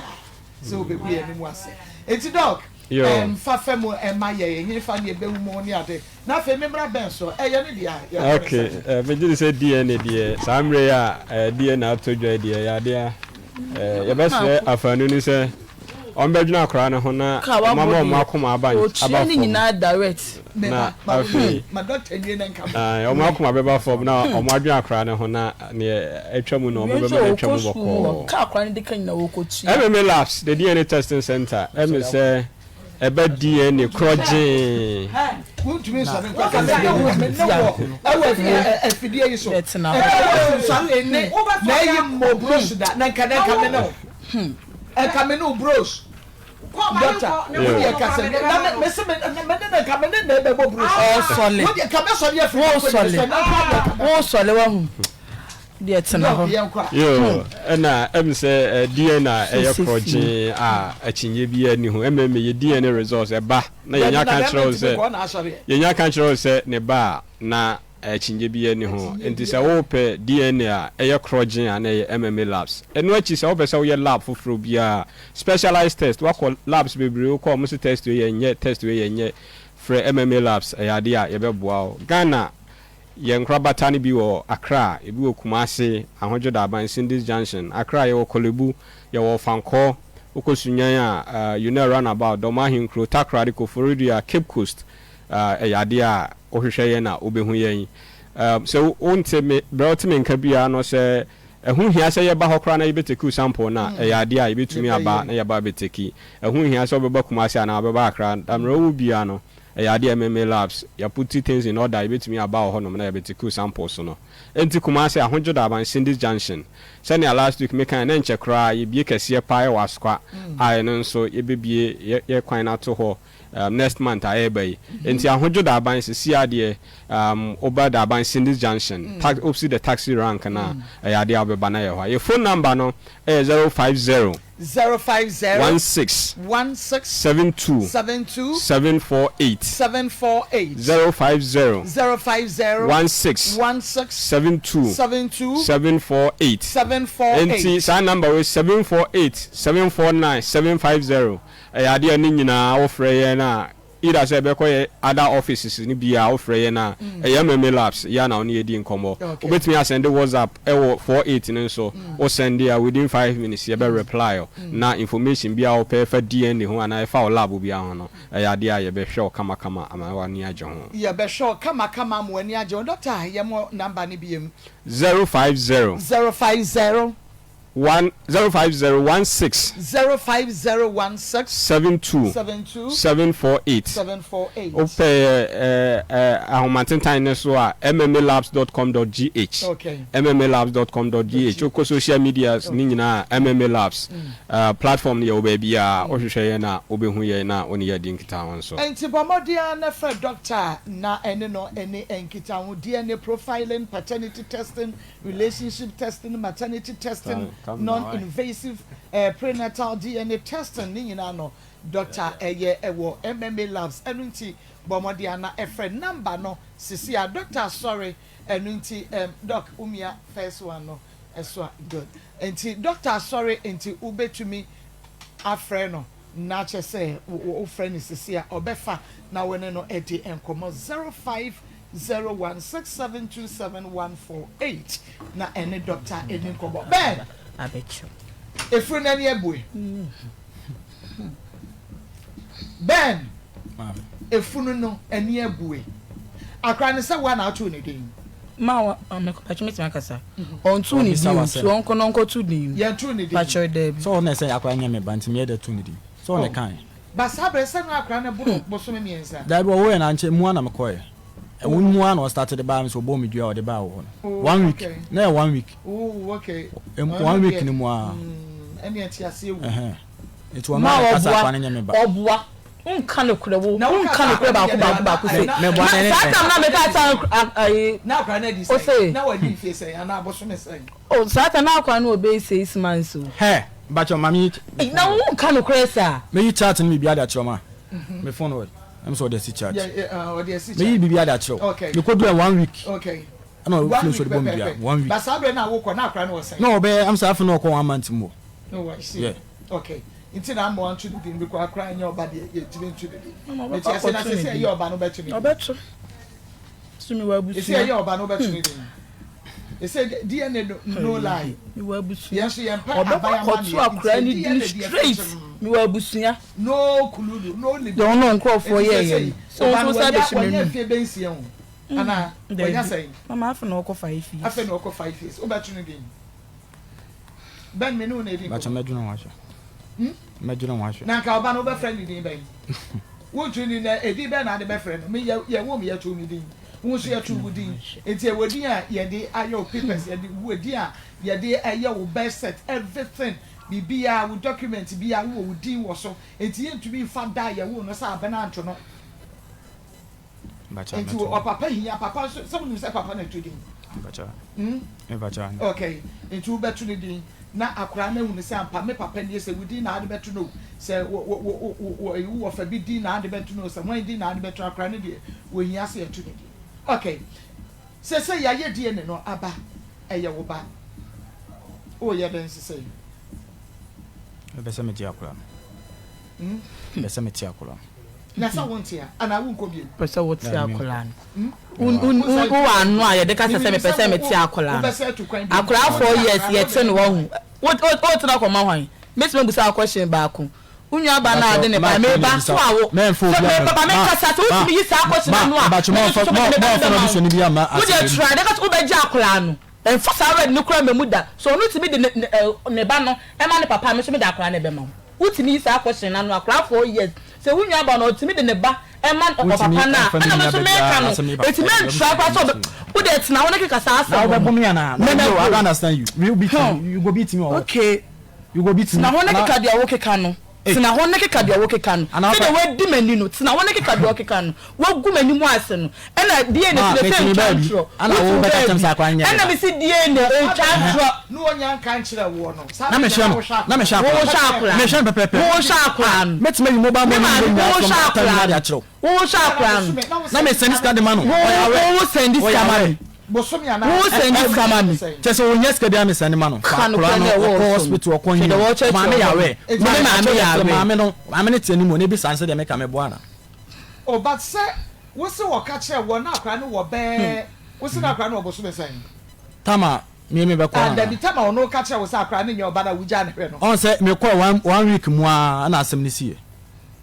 sɛ wɔbɛgu yɛn anim ase. Enti Doc, ɛmfa fa mu ɛma yɛn, ɛhefa ne ɛbɛwu mu ne ade. Na afei me mmra bɛn so? Ɛyɛ ne dea? Yɛkɔ ne Ok, sɛn? eh, megye di sɛ DNA deɛ, saa mmerɛ yi a eh, DNA atɔ dwa yi deɛ, ɛyɛ adeɛ a eh, yɛbɛsrɛ afaanu no sɛ wɔmbɛdwene akwadaa no ho na Ka wabɔ wɔama wɔn deɛ akoma aba aba ɔtua ne fam. nyinaa direct. Me Na ba, ma afei ma doctor nwie na nka me. eh, wɔn akoma bɛba fam na wɔn adwene akwadaa no ho na neɛ atwa mu no Wei wɔbɛma nso no atwa ɔkɔ mu sukuu mu hɔ bɔkɔɔ. ka akwadaa no de ka nyinaa ɔkɔtua. MMA Labs, the DNA Testing Center, ɛme sɛ Ɛba DNA korɔgyee. Wontumi nsɔre nkɔ ka sɛ yɛwɔ me ne wɔ ɛwɔ afidie yi so nka wonsɔre ne na ɛyi mmɔ bros da na nka na nka me ne wo nka me ne wo bros dɔkta wo deɛ ka sɛ na me me se me me ne nka me ne na ɛbɛbɔ bros Ɔsɔle wo deɛ ka mɛsɔre afiri wosɔle wosɔle wahu deɛ tena hɔ. Yoo, ɛna ɛm sɛ DNA a ɛyɛ Sese fie. korɔgyee a akyinnye biara nni ho. Ɛmɛ yɛ DNA results ɛba na Dabi yɛnya na ka bɛrima kyerɛ wo ntumi sɛ nkɔ na asɔre. yɛnya ka kyerɛ wo sɛ ne ba a na akyinnye biara nni ho. Akyinnye Nti sɛ biara. wopɛ DNA a ɛyɛ korɔgyee a na ɛyɛ MMA Labs. Ɛno akyi sɛ wopɛ sɛ woyɛ lab foforɔ biara a, specialized test, woakɔ labs bebree wokɔ a wɔse test wei yɛnyɛ, test wei yɛnyɛ, frɛ MMA Labs ɛyɛ adeɛ a yɛbɛboa wo. Ghana Yɛn nkorabata no bi wɔ Accra, ebi wɔ Kumasi, Ahodwo Daban, Sindis Junction, Accra, yɛwɔ Korle-Bu, yɛwɔ Ɔfankɔ, wokɔ Sunyani a, Unel Runabout, Dɔm Ahenkuro, Takoradi, Koforidua, Cape Coast, ɛyɛ adeɛ a wohwehwɛ yɛn a wobɛhu yɛn. Sɛ wonte me, berɛ a wote me nka biara no, sɛ ɛho hia sɛ yɛba hɔ koraa na yɛbɛtake wo sample no a, ɛyɛ adeɛ a yɛbɛtumi aba na yɛaba abɛtake. Ɛho nhia sɛ wobɛba Kumasi anaa wobɛba Accra, da mmerɛ wowɔ biara no, Ɛyɛ adeɛ a MMA labs, yɛ puti things in order, yɛbɛtumi aba wɔ hɔnom na yɛabɛtekiw samples no. Enti Kumasi, Ahodwo Daban, Cindy's Junction. Sɛnea last week mekaeɛ, na ɛnkyɛ koraa yɛbue kɛseɛ paa ɛwɔ Asokwa a ɛno nso yɛbɛbue yɛ yɛ kwan no ato hɔ um, next month a ɛreba yi. Enti Ahodwo Daban, seesei ara deɛ um, woba Daban, Cindy's Junction, tax, opposite the taxi rank no a, ɛyɛ adeɛ a wobɛba na yɛwɔ hɔ. Yɛ phone number no yɛ 050. 050 16 16 72 72 748 748 050 050 16 16 72 72 748 748. Enti saa number wei 748 749 750 ɛyɛ adeɛ a ne nyinaa wofrɛ yɛn a Either sɛ ɛbɛkɔ yɛ other offices no bi a wofrɛ yɛn a, ɛyɛ MMA Labs yɛ a na wo ne yɛdi nkɔmmɔ. Wobɛtumi asɛnde WhatsApp wɔ 48 no nso, wo sɛnde a within 5 minutes yɛbɛ reply wo na information biara a wopɛ ɛfa DNA ho anaa ɛfa wo lab biara ho no, ɛyɛ adeɛ a yɛbɛhwɛ wo kamakama ama w'ani agye ho. Yɛbɛhwɛ wo kamakama ama w'ani agye ho. Doctor, yɛ mo number no biom. 050. 050. 1 0 5 0 1 6. 05016. 7 2. 72. 7 4 8. 748. Wopɛ yɛ ahomatentan no so a, mmalabs dot com dot gh. Okay. Mmalabs dot com dot gh. Wokɔ social medias ne nyinaa a, mma labs platform no yɛwɔ baabiara. Wohwehwɛ yɛn a, wobɛhu yɛn na wo ne yɛn adi nkitaho nso. Enti bɔ mmɔden ara na frɛ dɔkta na ɛne no nni nkitaho, DNA profiling, paternity testing, relationship testing, maternity testing, non-invasive prenatal DNA testing ne nyinaa no doctor ɛyɛ ɛwɔ MMA labs ɛno nti bɔ mmɔden ana ɛfrɛ number no sisi a doctor asɔre ɛno nti ɛm doc womia first one no ɛso a good nti doctor asɔre nti wobɛtumi afrɛ no na kyɛ sɛ wofrɛ no sisi a ɔbɛfa na wo ne no adi nkɔmmɔ 05 01672714 na ɛne dɔkta ɛni nkɔmmɔ. Ben! Abɛkyerɛ. Efuru n'ani abue. Ben! Efunu no ani abue. Akora no sɛ woa na wotoo ne din. Ma wa maame patro mɛtumi akasa. Ɔntoo ne din o nti ɔnkɔ na ɔnkɔto din. Yɛntoo ne din. Patro daabi. Sɛ ɔno na ɛsɛ akora nyɛ me ba nti meyɛ dɛ too ne din. Sɛ ɔna ɛkae. Ba saa berɛ sɛ na akora no boro bosome mmiɛnsa. Daabi ɔwoeɛ no ankyɛ mua na mekɔeɛ. Ɛwo no mu ara na ɔstarte de baa me sɛ ɔbɔɔ me dua a ɔde baa wɔ hɔ no. One week. Na ɛyɛ one week. One week no mu ara. Ɛhɛn. Nti ɔno Ma ara na ɛka sɛ ɔboa akwa no nyɛ me ba. ɔboa wonka nokorɛ wo wonka nokorɛ baako baako baako sei Me meboa na no ɛne saa sɛn? tam na meka sɛ ayi ose oh saa tam na akwa no wɔ bɛyɛ 6 months o. Hɛ! Mpakyɛw ma menyi Ei na wonka nokorɛ saa. Mɛyi chat no biribiara de akyerɛ wo ma me phone wɔ ɛm sɛ ɔde asi chat. Mɛyi biribiara de akyerɛ wo. Mekɔduru ɛ one week ɛna ɔfiri so de bɔ me dua one week. Na ɔbɛyɛ ɛm sɛ afei na ɔkɔ one month mu hɔ. Yeah. Okay. Nti na ama wanto ne din because akora nyɛ ɔba deɛ yɛntumi nto ne din. Mete ase na sɛ sɛ ɛyɛ ɔba no wobɛto ne din. Ɔbɛto. So mewɔ abusua. Ɛsɛ ɛyɛ ɔba no wobɛto ne din. Ɛsɛ DNA no no lie. Mewɔ abusua. Yɛn nso yɛn pɛ aban amanneɛ. Ɔbɛkɔ akɔto akora ne din straight. Mewɔ abusua. No kululu no libi. Deɛ ɔno nkurɔfoɔ yɛɛyɛ no. Sɛ wɔn nso sa bɛhyɛ m'anum. Wɔnyɛ mfie bɛnsia o. Anaa wɔnya sɛn? Mama afei na ɔkɔ 5 years. Afei na ɔkɔ 5 years. Wobɛto ne din. Ben me ne wo na edi nkɔmmɔ. Bàtchɛ mɛdwene ho ahwɛ. Hmm? Mɛdwene ho ahwɛ. Na nka ɔba no wobɛfrɛ ne din bɛn? Wontu ne na edin bɛn na ade bɛfrɛ no? Me yɛ yɛ wo me yɛtoo me din. Wo nso yɛtoo wo din. Nti ɛwɔ din a yɛde ayɛ wo papers, yɛde wo din a yɛde ɛyɛ wo birth cert, everything, biribiara, wo document biara wowɔ wo din wɔ so. Nti yɛntumi nfa da a yɛwoo no sɛ abena nto no. Nti ɔpapa hia papa nso sɛ wonim sɛ papa na ɛto din. Hmm? Okay. Nti wobɛto ne din na akwaraa no ahunu sɛ ampa me papa nie, sɛ wo din na ade bɛto no, sɛ wo wɔfa bi din na ade bɛto no, sɛ hwan din na ade bɛto akwaraa no deɛ, wɔhia sɛ yɛto ne din. Okay. Sɛ sɛ yɛayɛ DNA no aba, ɛyɛ wo ba. Woyɛ dɛn sesei? Mepɛ sɛ megye akwaraa no. Hmm? Mepɛ sɛ mete akwaraa no. Na sɛ wonte a, anaa wonkɔ bio? Pɛ sɛ wote akwadaa no. Wowɔ ano a yɛde kasa sɛ mepɛ sɛ mete akwadaa no. Akwadaa 4 years yɛte no wahu. Wotena kɔma hwan? Mɛtumi abusa wo question baako. Wo nua ba no a ade ne ba meba so a wo. Sɛ me papa me kasa sɛ wotumi yi saa question ano a, me nso so mede me ba no bɛma wo. Wo deɛ try de ka sɛ wobɛgye akwadaa no. Ɛmfa saa word no koraa mma mu da. Sɛ ɔno tumi de ne ba no ma ne papa a, me nso mede akwadaa no bɛma wo. Wotumi yi saa question no ano akwadaa 4 years sɛ wo nua ba no ɔtumi de ne ba ma ɔpapa no a, ɛna me nso meka no ɛtumi antra koraa sɛ ɔbɛ wo deɛ tena hɔ na keka saa Na asɛm wobɛbo no me anaa? Me No, I mɛbo don't understand you. You beat me. You go beat me or what? Okay. You go beat me. Tena hɔ na Anaa keka deɛ wokeka no. Ei. Tena hɔ na keka deɛ wokeka no. Anaa Sɛdeɛ fa. woadi m'ani no, tena hɔ na keka deɛ wokeka no. Woagu m'anim ase no, ɛna DNA Ma, nso deɛ mete sɛ me ntwa baabi. ntorɔ. Ana Wote wo wo bɛka kyerɛ me baabi. sɛ akwadaa no nyɛ me Ɛna ba? mese DNA ntwa ntorɔ. Na ɔnya nka nkyerɛ woɔ no, saa Na berɛ mehwɛ na no. wohwɛ Na akwadaa mehwɛ no. akwadaa no. Wohwɛ akwadaa no. Mehwɛ no pɛpɛɛpɛ. Wohwɛ akwadaa no. Mɛtumi ayi mobile Me money maame, no nyinaa wohwɛ from that time akwadaa nyinaa de no. akyerɛ wo. Wohwɛ akwadaa no. Na me sɛndi sika de ma no. Wo Ɔyɛ aware. wo sɛndi Ɔyɛ sika ma aware. me. Bosome anaa Wo sɛndi sika ma me. Kyerɛ sɛ ohia sika biara me sɛndi ma no. Ka Fa nokorɛ akwadaa na no ɛwɔ ɔkɔ wo so no. hospital ɔkɔ Hwɛ he deɛ o. wɔkyerɛkyerɛ Maame wo yɛ hɔ no. aware. Me ne maame yɛ aware. Maame no maame no te anim o na ebisa no sɛ deɛ meka meboa anaa. Oh but sɛ wo se wɔka kyerɛ woɔ na akwadaa no wɔ bɛɛ wo se na akwadaa no wɔ bosome sɛn? Tama me me bɛkɔ Ah anaa? dabi tama ɔno ka kyerɛ wo sɛ akwadaa no nyɛ ɔba no a wogyaa no hwɛ no. Ɔn sɛ mekɔɛ one week mu ara ɛna asɛm no siiɛ.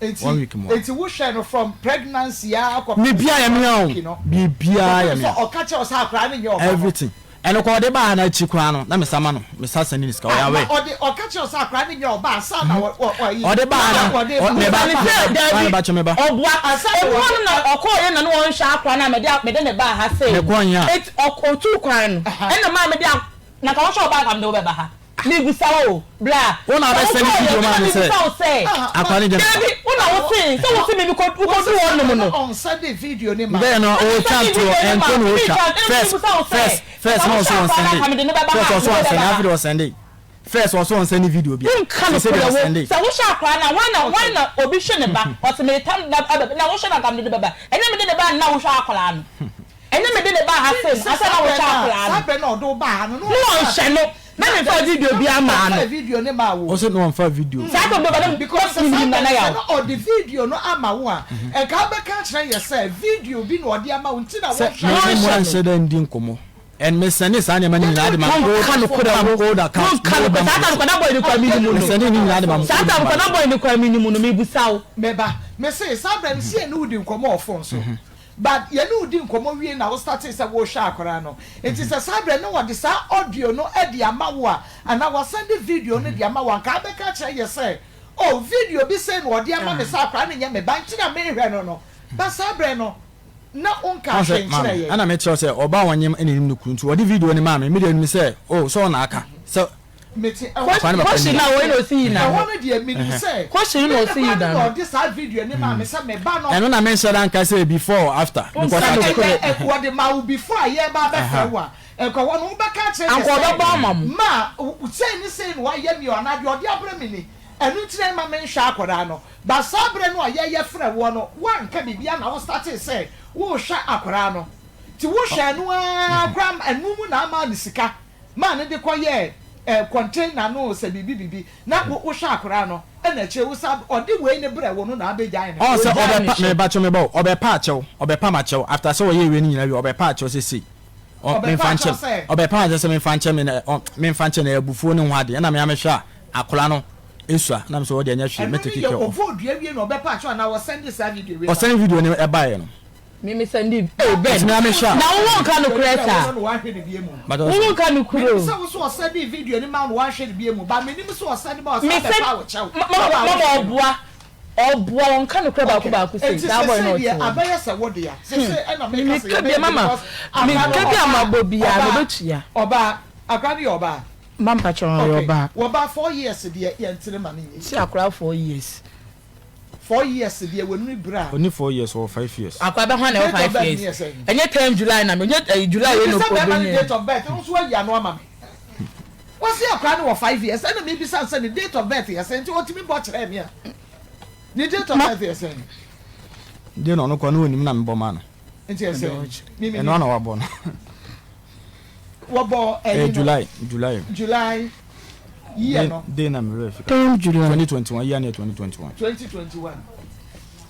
Enti One week mu a. enti wo hwɛ no from pregnancy ara kɔpem Biribiara sɛ yɛ me a one o, week no biribiara yɛ kɔpem me sɛ a. ɔka kyerɛ wo sɛ akwadaa no nyɛ ɔba no. Everything. Ɛno koraa ɔde baa ha no akyi koraa no na me sa ma no, me sa sɛndi no sika, ɔyɛ Ah na aware. ɔde ɔka kyerɛ wo sɛ akwadaa no nyɛ ɔba ansa na ɔ ɔ ɔyi Ɔde baa ha na no, ɔde ɔ ba. me ba, Bisa no sɛ, me ba, Dabi, me ba kyɛ me ba. ɔboa. Ansa na Ebi hɔ ɔde no na ɔkɔɔeɛ na ne wɔnhwɛ akwadaa no a mede mede no baa ha sei no. Mekɔɔ he a? Enti ɔk ɔtuu kwan no ɛna maa mede a na nka wohwɛ ɔbaa nka mede wo bɛba ha. Mebisa wo o, bra. Wo na Sɛ wobɛsɛnde wokɔɔeɛ video ɛna maa me sɛ mebisa wo sɛ, akwadaa no nyɛ me ba. Dabi, wo na wosee sɛ wose me mekɔ wokɔduu hɔnom no. Ɔnsɛnde video no maa Bɛyɛ no Na ɔretwa mesɛndee ntorɔ, video no maa ɛntorɔ na wo, ɔretwa. meretwa, ɛna First, mebisa wo sɛ, first, first nka na wohwɛ ɔse akwadaa no a ɔnsɛnde. nka mede no bɛba First ha, ɔse mede wo ɔnsɛnde, bɛba ha. afei deɛ ɔsɛnde. First ɔse ɔnsɛnde video biara, Wonka seesei nokorɛ deɛ wo ɔsɛnde. sɛ wohwɛ akwadaa no a hwan na hwan na obi hwɛ ne ba ɔse meretam na aba na wohwɛ no anka mede no bɛba ɛnyɛ mede ne ba a na wohwɛ akwadaa no ɛnyɛ mede ne ba ha sei no Sɛ ansa saa na berɛ wohwɛ no a akwadaa saa no berɛ no a ɔde wo baa ha no na na ɔnhwɛ no na memfa video biara maa no. Ɔmfaa video no maa wo. Ɔse na ɔmfa video. Saa kɔ bɛba na Because sɛ menim saa berɛ Nana no sɛ Yaw. na ɔde video no ama wo a nka wobɛka akyerɛ yɛ sɛ video bi na ɔde ama wo nti na Sɛ wonhwɛ me ne mo Wonhwɛ no. anhyɛ da ndi nkɔmmɔ and me sɛnde saa nneɛma no nyinaa de ma Wonka old nokorɛ my wo old account wonka my old nokorɛ number saa time kɔ na boy no kura menim me no sɛnde ne nyinaa de ma mo saa old time number kɔ na boy no kura menim no mebusa wo. Meba, mese saa berɛ no sɛ yɛne wo di nkɔmmɔ wɔ phone so But yɛne wo di nkɔmmɔ wie na wo startee sɛ worehwɛ akwadaa no. Nti sɛ saa berɛ no na wɔde saa audio no de ama wo a, anaa wɔasɛnde video no de ama wo a, anka wobɛka akyerɛ yɛ sɛ, oh, video bi sei na wɔde ama me sɛ akwadaa no nyɛ me ba nti na merehwɛ no no. But saa berɛ no. Na wonkaa Ɔn sɛ, hwee maame, nkyerɛɛ yɛn. ɛna mekyerɛ wo sɛ ɔbaa a ɔnyem ɛna nim ne kunu nti ɔde video no maa me, me deɛ menim sɛ oh sɛ ɔna aka sɛ Mete ɛhɔ akwadaa no papa Question nie. na wei na ɔsi yi na Ɛhɔ no. no deɛ menim sɛ Question me na ne ɔsi koraa yi no da na no. ɔde saa video no maa me sɛ me ba no. Ɛno na menhyɛ da nka sɛ before or after because Wonka Sɛ ate. nokorɛ. ɛnɛ wɔde maa wo before a yɛreba abɛfrɛ wo a, nka hɔ no wobɛka akyerɛ yɛ Anka sɛ ɔbɛbɔ ama mo. ma sei ne sei na wayɛ me o anaa deɛ ɔde abrɛ me ni, ɛno nti na ɛmma menhwɛ akwadaa no. But saa berɛ no a yɛyɛ frɛ woɔ no woanka biribiara na wo startee sɛ worehwɛ akwadaa no. Nti wohwɛɛ no ara koraa ma ɛno mu na amaa no sika maa no de kɔyɛɛ eh, container no sɛ biribi biribi na wo wohwɛ akwadaa no ɛna akyire wo san ɔde wei no brɛ wo no na abɛgyae no Ɔn hwɛ. sɛ Ɔgyae ɔbɛpa ne hwɛ. mebakyɛw meba o ɔbɛpa akyɛw ɔbɛpa makyɛw after sɛ ɔyɛɛ wei no nyinaa wie ɔbɛpa akyɛw sɛ sei ɔ Ɔbɛpa memfa akyɛw nkyɛ sɛ? ɔbɛpa akyɛw sɛ memfa nkyɛ me na ɔ memfa nkyɛ na abufuo ne ho adeɛ ɛna me ara mehwɛ a akwadaa no esua na me sɛ ɔdeɛ nyɛ hwee Ɛno mɛ no take yɛ care of. ɔbɔɔ dua wie na ɔbɛpa akyɛw anaa ɔsɛnde saa video wei ma Ɔsɛnde wo? video no ɛbaeɛ no. Me me sɛnde ei Ben Nti me ara mehwɛ a. na wo wo nka nokorɛ saa But wo wo ɔsɛ. nka nokorɛ Menim o. sɛ wo so ɔsɛndee video no ma wo na woanhwɛ no bio mu but menim sɛ ɔsɛnde ma wo Me san sɛ bɛpa wo kyɛw ma sɛ ma woanhwɛ mama no. ɔboa ɔboa ɔnka nokorɛ baako Okay, baako sei enti saa boy sesei no ɔte deɛ hɔ no. abɛyɛ sɛ wo dea. Sesei ɛna Me meka me sɛ ka yɛbɛyɛ bia bi mama because me akora no ka bi a ɔbaa mabɔ biaa no ɔbaa ɔbɛtua. ɔbaa akora no yɛ ɔbaa. Ma mpakyɛw ɔyɛ Okay, ɔbaa. wɔbaa 4 years deɛ yɛntene ma no nyɛ Si yie. akora 4 years. 4 years deɛ wɔnni berɛ a. Ɔnni 4 years ɔwɔ 5 years. Akora bɛ hwan na ɛwɔ Date of five birth years ne yɛ sɛn? ɛnyɛ term July na me nyɛ ɛyi July wei na Mebisa bɛrima no ɔbɛnya date of birth, wo nso woayi ano ama me. Wɔse akora no wɔ 5 years ɛna mebisa no sɛ ne date of birth yɛ sɛn nti ɔtumi bɔ kyerɛɛ me a. Ne date of Ma birth yɛ sɛn? Deɛ na ɔno koraa na ɔnnim na mebɔ maa no. Nti yɛ sɛn? Me Ɛno menim. ara na wabɔ no. Wɔbɔ Ɛyɛ ɛyi no. July, July. July year Day, no. day na me werɛ fi kakra. Term July. 2021, year no yɛ 2021. 2021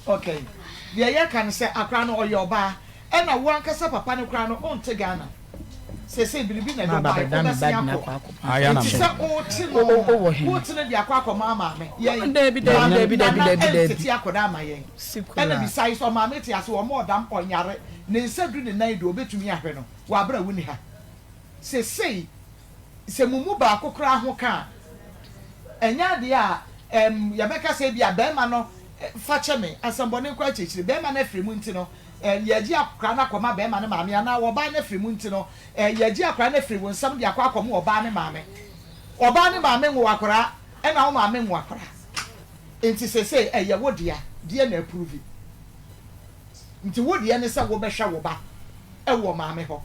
okay deɛ yɛka no sɛ akora no ɔyɛ ɔbaa ɛna wo ankasa papa no koraa no wonte Ghana seesei biribi na Na ɛde aba wobaeɛ bɛda me wobɛsen ba de no akɔ akɔ akɔma Aya na nti me. sɛ wote Wo no wo wɔ he? wote no de akɔ akɔma maame yɛn Dabi dabi maame dabi dabi nana dabi dabi. ɛntete akɔda ama yɛn Si ɛna koraa. bisa yi sɛ ɔmaame te ase ɔma ɔdam ɔnyare ne nsa du ne nan deɛ ɔbɛtumi ahwɛ no wɔ abere a wonni ha seesei sɛ mo mu baako koraa ho ka a, ɛnyɛ adeɛ a ɛɛm yɛbɛka sɛ ebia barima no fa kyɛ me, asɛmbɔne nkɔ akyirikyiri, barima no afiri mu nti no, ɛɛm yɛagye akwadaa no akɔma barima no maame, anaa ɔbaa no afiri mu nti no, ɛɛ yɛagye akwadaa no afiri wo nsam de akɔ akɔma ɔbaa no maame. Ɔbaa no maame nwo akwadaa, ɛna wo maame nwo akwadaa. Nti seesei ɛyɛ wo dea, deɛ na apuruvi. Nti wo deɛ ne sɛ wobɛhwɛ wo ba wɔ maame hɔ.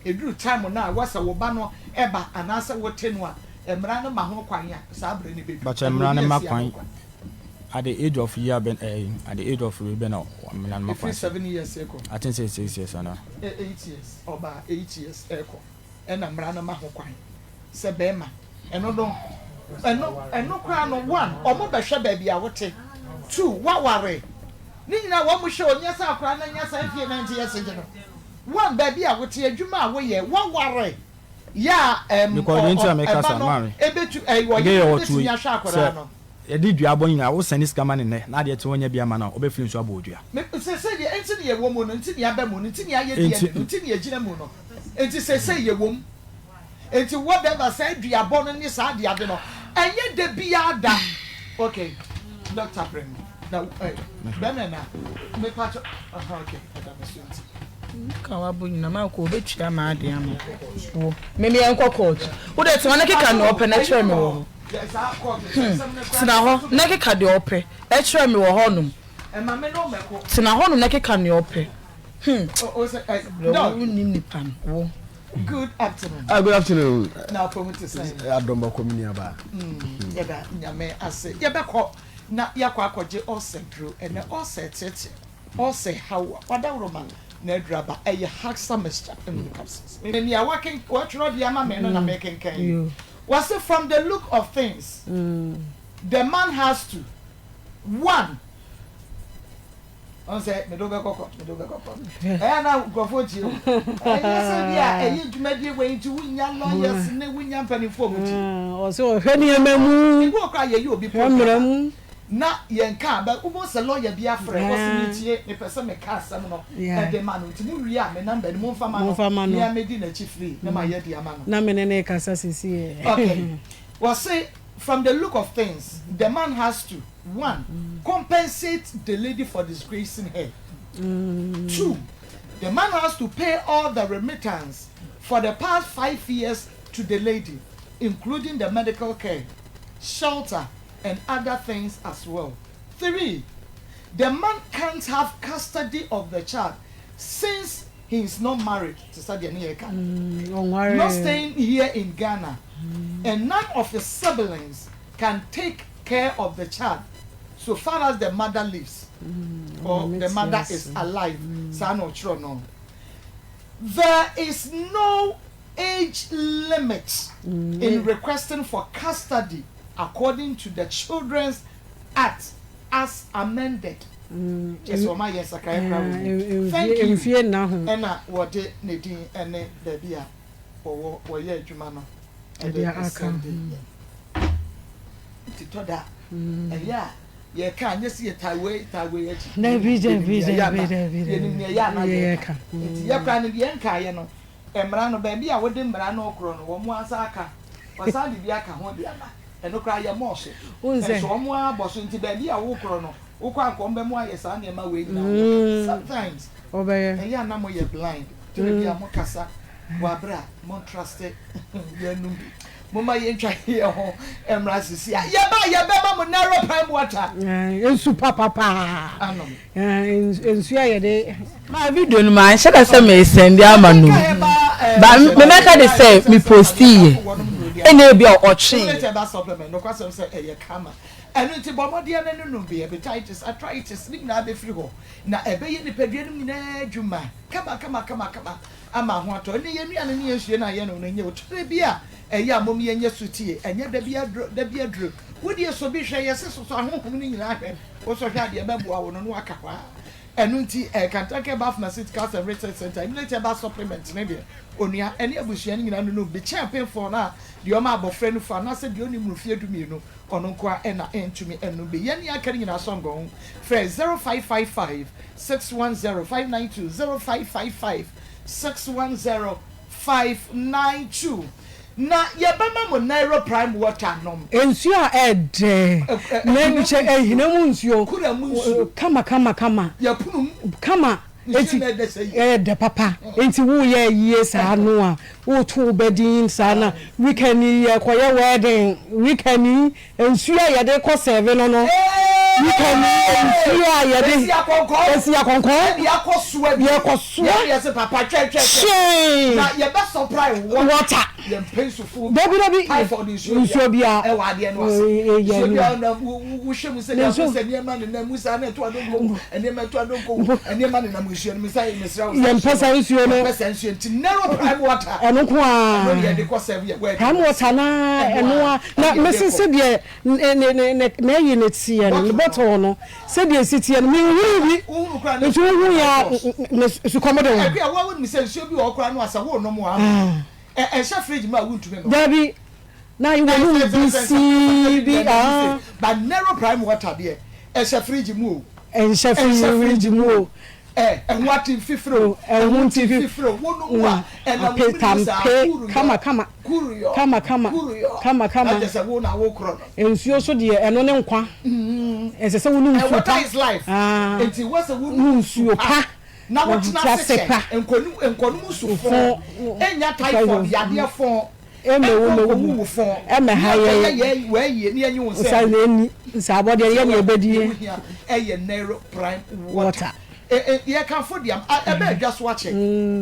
Ɛduru time no a wɔ sɛ wo ba no ba anaasɛ wote no a, mmara no ma ho kwan a, saa berɛ no bɛdu. Bakyɛ Ɛna mmara obi no ma ansi ano kwan kwan. at the age of year bɛn ɛɛ at the age of wei bɛn na mmara no ma kwan Ɛfiri sɛ 7 years rekɔ. I think sɛ 6 years anaa. 8 years, ɔbaa 8 years rekɔ ɛna mmara no ma ho kwan sɛ bɛrima ɛno no ɛno ɛno koraa no one ɔmo bɛhwɛ baabi a wote, two waware ne nyinaa wɔn hwɛ onyɛ sɛ akwaraa no anya saa mfie 90 years gye no one baabi a wote, adwuma a woyɛ, waware yɛ a Because deɛ nti a meka ɛba saa no maame ebetu ɛyɛ de ɔyere yɛ no ɔtuo betumi yi ahwɛ akwaraa sɛ no. Yɛde dua bɔ nyinaa wo sɛne sika ma no nnɛ na adeɛ kye wonya bi ama no a ɔbɛfiri nso abɔ wo dua. Me sesei deɛ nti ne yɛwɔ mu no nti ne yɛaba mu no nti ne yɛayɛ Nti. DNA no nti ne yɛgyina mu no nti sesei yɛwɔ mu nti whatever saa duabɔ no ne saa adeade no ɛnyɛ da biara da okay doctor brɛ me na eh, bɛmɛ na mepatɔ aha okay ɛda me so nti. Ka wabo nyina ma kɔ obetua ma ade ama wo. Me me yɛnkɔ court. Wo de tena na keka nea ɔpɛ na kyerɛ me wɔ hɔ. Hmm tena hɔ na keka deɛ ɔpɛ kyerɛ me wɔ hɔ nom. Tena hɔ nom na keka nea ɔpɛ. Hmm. Brɛ wo nim nipa no wo. Good afternoon. Ah, good afternoon. Na afɔ mu te sɛn? Adɔm bɔkɔ mi nuaba. Yɛda Nyame ase. Yɛbɛkɔ na yɛakɔ akɔgye ɔsɛ duro. Ɛnɛ ɔsɛ tete, ɔsɛ hawa, wadaworo na aduru aba. Ɛyɛ Haxa mixture ɛne capsules. Nea waken watwerɛ de ama me no na mekenkan yi. Wɔse from the look of things, the man has to one ɔn sɛ mede wo bɛkɔ court, mede wo bɛkɔ court. Ɛyɛ na nkurɔfoɔ tie o. Ɛnyɛ sɛ bi a ɛyɛ dwumadie wei nti wonya lawyers ne wonya mpanimfoɔ mu ti. Ɔsɛ ɔhwɛ nneɛma mu. Ebi wɔ koraa yɛyɛ obi Hwɛ mmara program a mu. na yɛn ka bɛ wobɛhu sɛ lawyer bi afrɛ ɔsɛ metie mepɛ sɛ meka asɛm no ɛde ma no nti mo wie a me number no momfa ma no Momfa ma no. me a medi n'akyi free na mayɛ de ama no. Na me ne ne kasa sisi yɛ. Okay. Wɔse from the look of things the man has to one compensate the lady for disgracing her. 2, the man has to pay all the remittance for the past 5 years to the lady, including the medical care, shelter and other things as well. 3, the man can't have custody of the child since he is not married. Te sɛ deɛ ne yɛ ka no. Not staying here in Ghana, and none of his siblings can take care of the child so far as the mother lives or the mother is alive. Saa na ɔtwerɛ no. There is no age limit in requesting for custody according to the Children's Act as amended. Kyerɛ sɛ wɔn ayɛ nsakraeɛ koraa wɔ mu. Thank you. Ɛna wɔde ne din ne baabi a wɔwɔ wɔyɛ adwuma no ɛde ɛsɛnde yɛn. Nti tɔ da a ɛyɛ a yɛka a nyɛ sɛ yɛtaa wei taa wei akyi. Yɛnim nea ɛyɛ a na yɛnim nea ɛyɛ a na yɛka. Nti yɛ koraa no deɛ yɛnkaeɛ no mmara no baabi a wode mmara no rekorɔ no wɔn asan aka wɔasan de bi aka ho de ama. Ɛno koraa yɛmmɔɔ so. Nso wɔn ara bɔ so nti baabi a wokorɔ no wokɔ a nka wɔn bɛmo ayɛ saa nneɛma wei nyinaa wɔ sometimes ɛyɛ a na moyɛ blind tɛrɛ bi a mo kasa wɔ abere a mo ntraste yɛn nom bi momma yɛntwa yɛn ho mmra sisi a yɛba a yɛbɛma mo narrow prime water Nsu papapaa anom. Nsu a yɛde. Maa video no manhyɛ da sɛ meresɛnde ama no o, but me mɛka de sɛ me postii yɛ ɛna ebi a ɔtwee. Nokwasɛm sɛ ɛyɛ kama. Ɛno nti bɔ mmɔden na nonom bi. Hepatitis, arthritis, ne nyinaa bɛfiri hɔ, na ɛbɛyɛ nipadua no nyinaa adwuma kama kama kama kama ama ho atɔ. Ɛnne yɛn nnuane ne yɛn nsuo no a yɛnom no nyɛ o. Tɔrɛ bi a ɛyɛ a mom yɛnyɛ sotie, ɛnyɛ da bi aduro, da bi aduro. Wo deɛ sɔ bi hwɛ, yɛse sosɔ ahonhom no nyinaa hwɛ, wosɔ hwɛ a deɛ ɛbɛboa wo no na waka hɔ ara. Ɛno nti eh, Kantanka Herbal Pharmaceuticals and Research Centre, Emulate Herbal Supplement no deɛ, onua ɛne abusua no nyinaa nonom bi. Kyɛn apenfoɔ no a deɛ ɔma abɔfra nufu anaasɛ deɛ ɔnni mmoro mfeɛ dumienu, ɔno nko ara na ɛntumi nnom bi. Yɛn ne aka no nyinaa sɔ ngɔn. Frɛ 0555 610 592, 0555 610 592. Na yɛbɛma mo Nairo Prime Water nom. Nsuo a ɛɛdɛ na nkyɛ ɛhina mu nsuo Kura mu nsuo. kama kama kama Yɛpono mu. kama Nsuo enti na ɛdɛ sɛ yie. ɛyɛ dɛ papa enti woyɛ ayie saa no a woto wo ba din saa na weekend yi yɛkɔyɛ wedding weekend yi Nsuo a yɛde kɔ sɛve no no, weekend yi nsuo a yɛde Esi akɔnkɔn. Esi akɔnkɔn. Ɛde akɔ soa bi. Yɛkɔ soa. Yɛn deɛ se papa twɛn twɛn twɛn. Hyee. Na yɛbɛ supply water. Water. Yɛn mpɛ nsu fo. Dabi dabi. Typhoid nsuo bia. Nsuo bia. Ɛwɔ adeɛ no ase. Nsuo bia na wo wo hwɛ mu sɛ deɛ sɛ nneɛma nenam mu saa na ɛto adonko nneɛma ɛto adonko nneɛma nenam nsuo no mu sɛ mesrɛ wo. Yɛn mpɛ saa nsuo no. Yɛn mpɛ saa nsuo nti narrow prime water. Ɛno nko ara. Ɛno na yɛde kɔ serve yɛ wedding. Prime water naa ɛno ara. Na mese sɛdeɛ ne ne ne ne n'ayi no teɛ no, ne bottle no, sɛdeɛ esi teɛ no, menhunuu bi. Nti wohu yɛ a, ne sukɔm de wo. Ɛbi a woa wonim sɛ nsuo bi wɔ hɔ koraa no a sɛ worenom a, ɛnhyɛ fridge mu a wontumi nnom. Dabi, na wɔnom bi sii bi aa. But Nero Prime water deɛ, ɛhyɛ fridge mu o. Ɛnhyɛ fridge mu o. Ɛ, ɛho ate mfifire o, Ɛho nte mfifire o, wo no mu a, ɛnam wo mene mu saa, Apetampe, kuruyɔ, kama kama, kuruyɔ, kama kama, kuruyɔ, kama kama. Na kyerɛ sɛ wo na wokorɔ no. Nsuo nso deɛ, ɛno ne nkwa. Ɛsɛ sɛ wonom Ɛ, nsuo water pa. is life. Ah, Enti wɔ sɛ wonom nom nsu nsuo pa, pa, na na wotena wote ase ase kyɛ, pa. nkɔnom, nkɔnom nsu Fo, fɔn, ɛnnya typhoid typhoid, yadeɛ fɔn. Ɛmɛ wo mɛ wo wo fɔn. Ɛmɛ ha yɛ. Yɛ wɔ yie ne yɛnyi wo nsɛ. Nsa na ɛni nsa abɔdeɛ yɛ ne ɛbɛdie. Hia ɛyɛ Nero Prime Water. Yɛ kanfo deɛ ɛbɛ dwa so akyɛ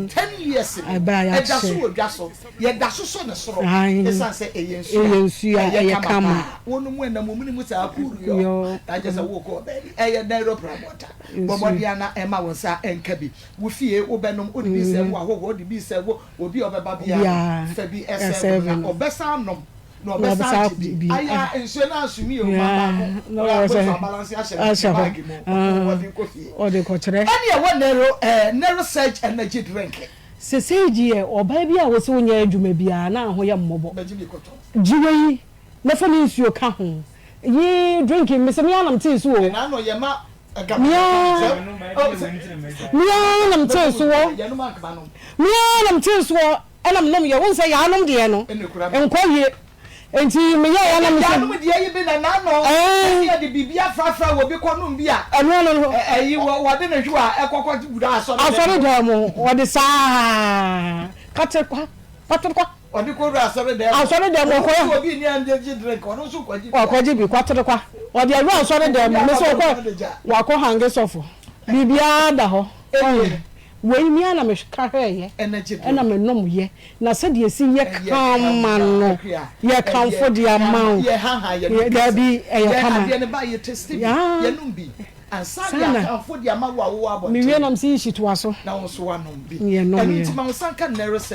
10 years ni ɛda so wɔ dwa so yɛ da so sɔ ne soro esan sɛ ɛyɛ nsuo a ɛyɛ kama paa wɔn mu ɛnam wɔn mu saa kuuru yɔ na kyɛ sɛ wɔkɔ baabi ɛyɛ Nero Prime Water bɔbɔdeɛ ana ɛma wɔn nsa ɛnka bi wo fie wobɛnom wode bi sɛ wo ahohoɔ wode bi sɛ wo obi a ɔbɛba biara fa bi ɛsɛ na ɔbɛsan nom na ɔbɛsan agye bi aya nsuo no asumi o ma baako ɔyɛ akɔtɔ abalanse ahyɛ ne baagi mu ɔde kɔ fie ɔde kɔkyerɛ. Ɛne ɛwɔ Nero ɛɛ Nero Surge energy drink. Sesei deɛ ɔbaa bi a wose wonyɛ adwuma biara na ho yɛ mmɔbɔ. Bɛgye bi kɔtɔ. Gye wei na fa ne nsuo ka ho. Yi drink yi mese me ara na metee so o. Ɛna ano yɛ ma Me ara me ara na metee so wɔ. Me ara na metee so wɔ ɛna menom yɛ. Wohu sɛ yaanom deɛ no nkɔ yie. Enti meyɛeɛ na mesɛ. Agyanom deɛ yi bi na n'ano ɛne yɛde biribi afrafra wɔ bi kɔ nom bi a. Ɛno ano no. Ɛyi wɔde ne hwewa ɛkɔkɔ wura asɔre dɛm. Asɔre dɛm mu wɔde saa katekwa kwatekwa. Ɔde kɔ wura asɔre dɛm. Asɔre dɛm ɔkɔ. Ɔno obi ni ɛnde gye drink ɔno nso kɔgye bi. Ɔkɔgye bi kwatekwa ɔde awura asɔre dɛm mu mesɛ ɔkɔ wakɔ hange sɔfo biribiara da hɔ. Wei me ara na meka hwɛeɛ ɛna menomyɛ na sɛdeɛ ɛsi yɛ kama no yɛ kamfo de ama wo daabi ɛyɛ kama saa na mewie na mese Ishi toa so yɛnomyɛ.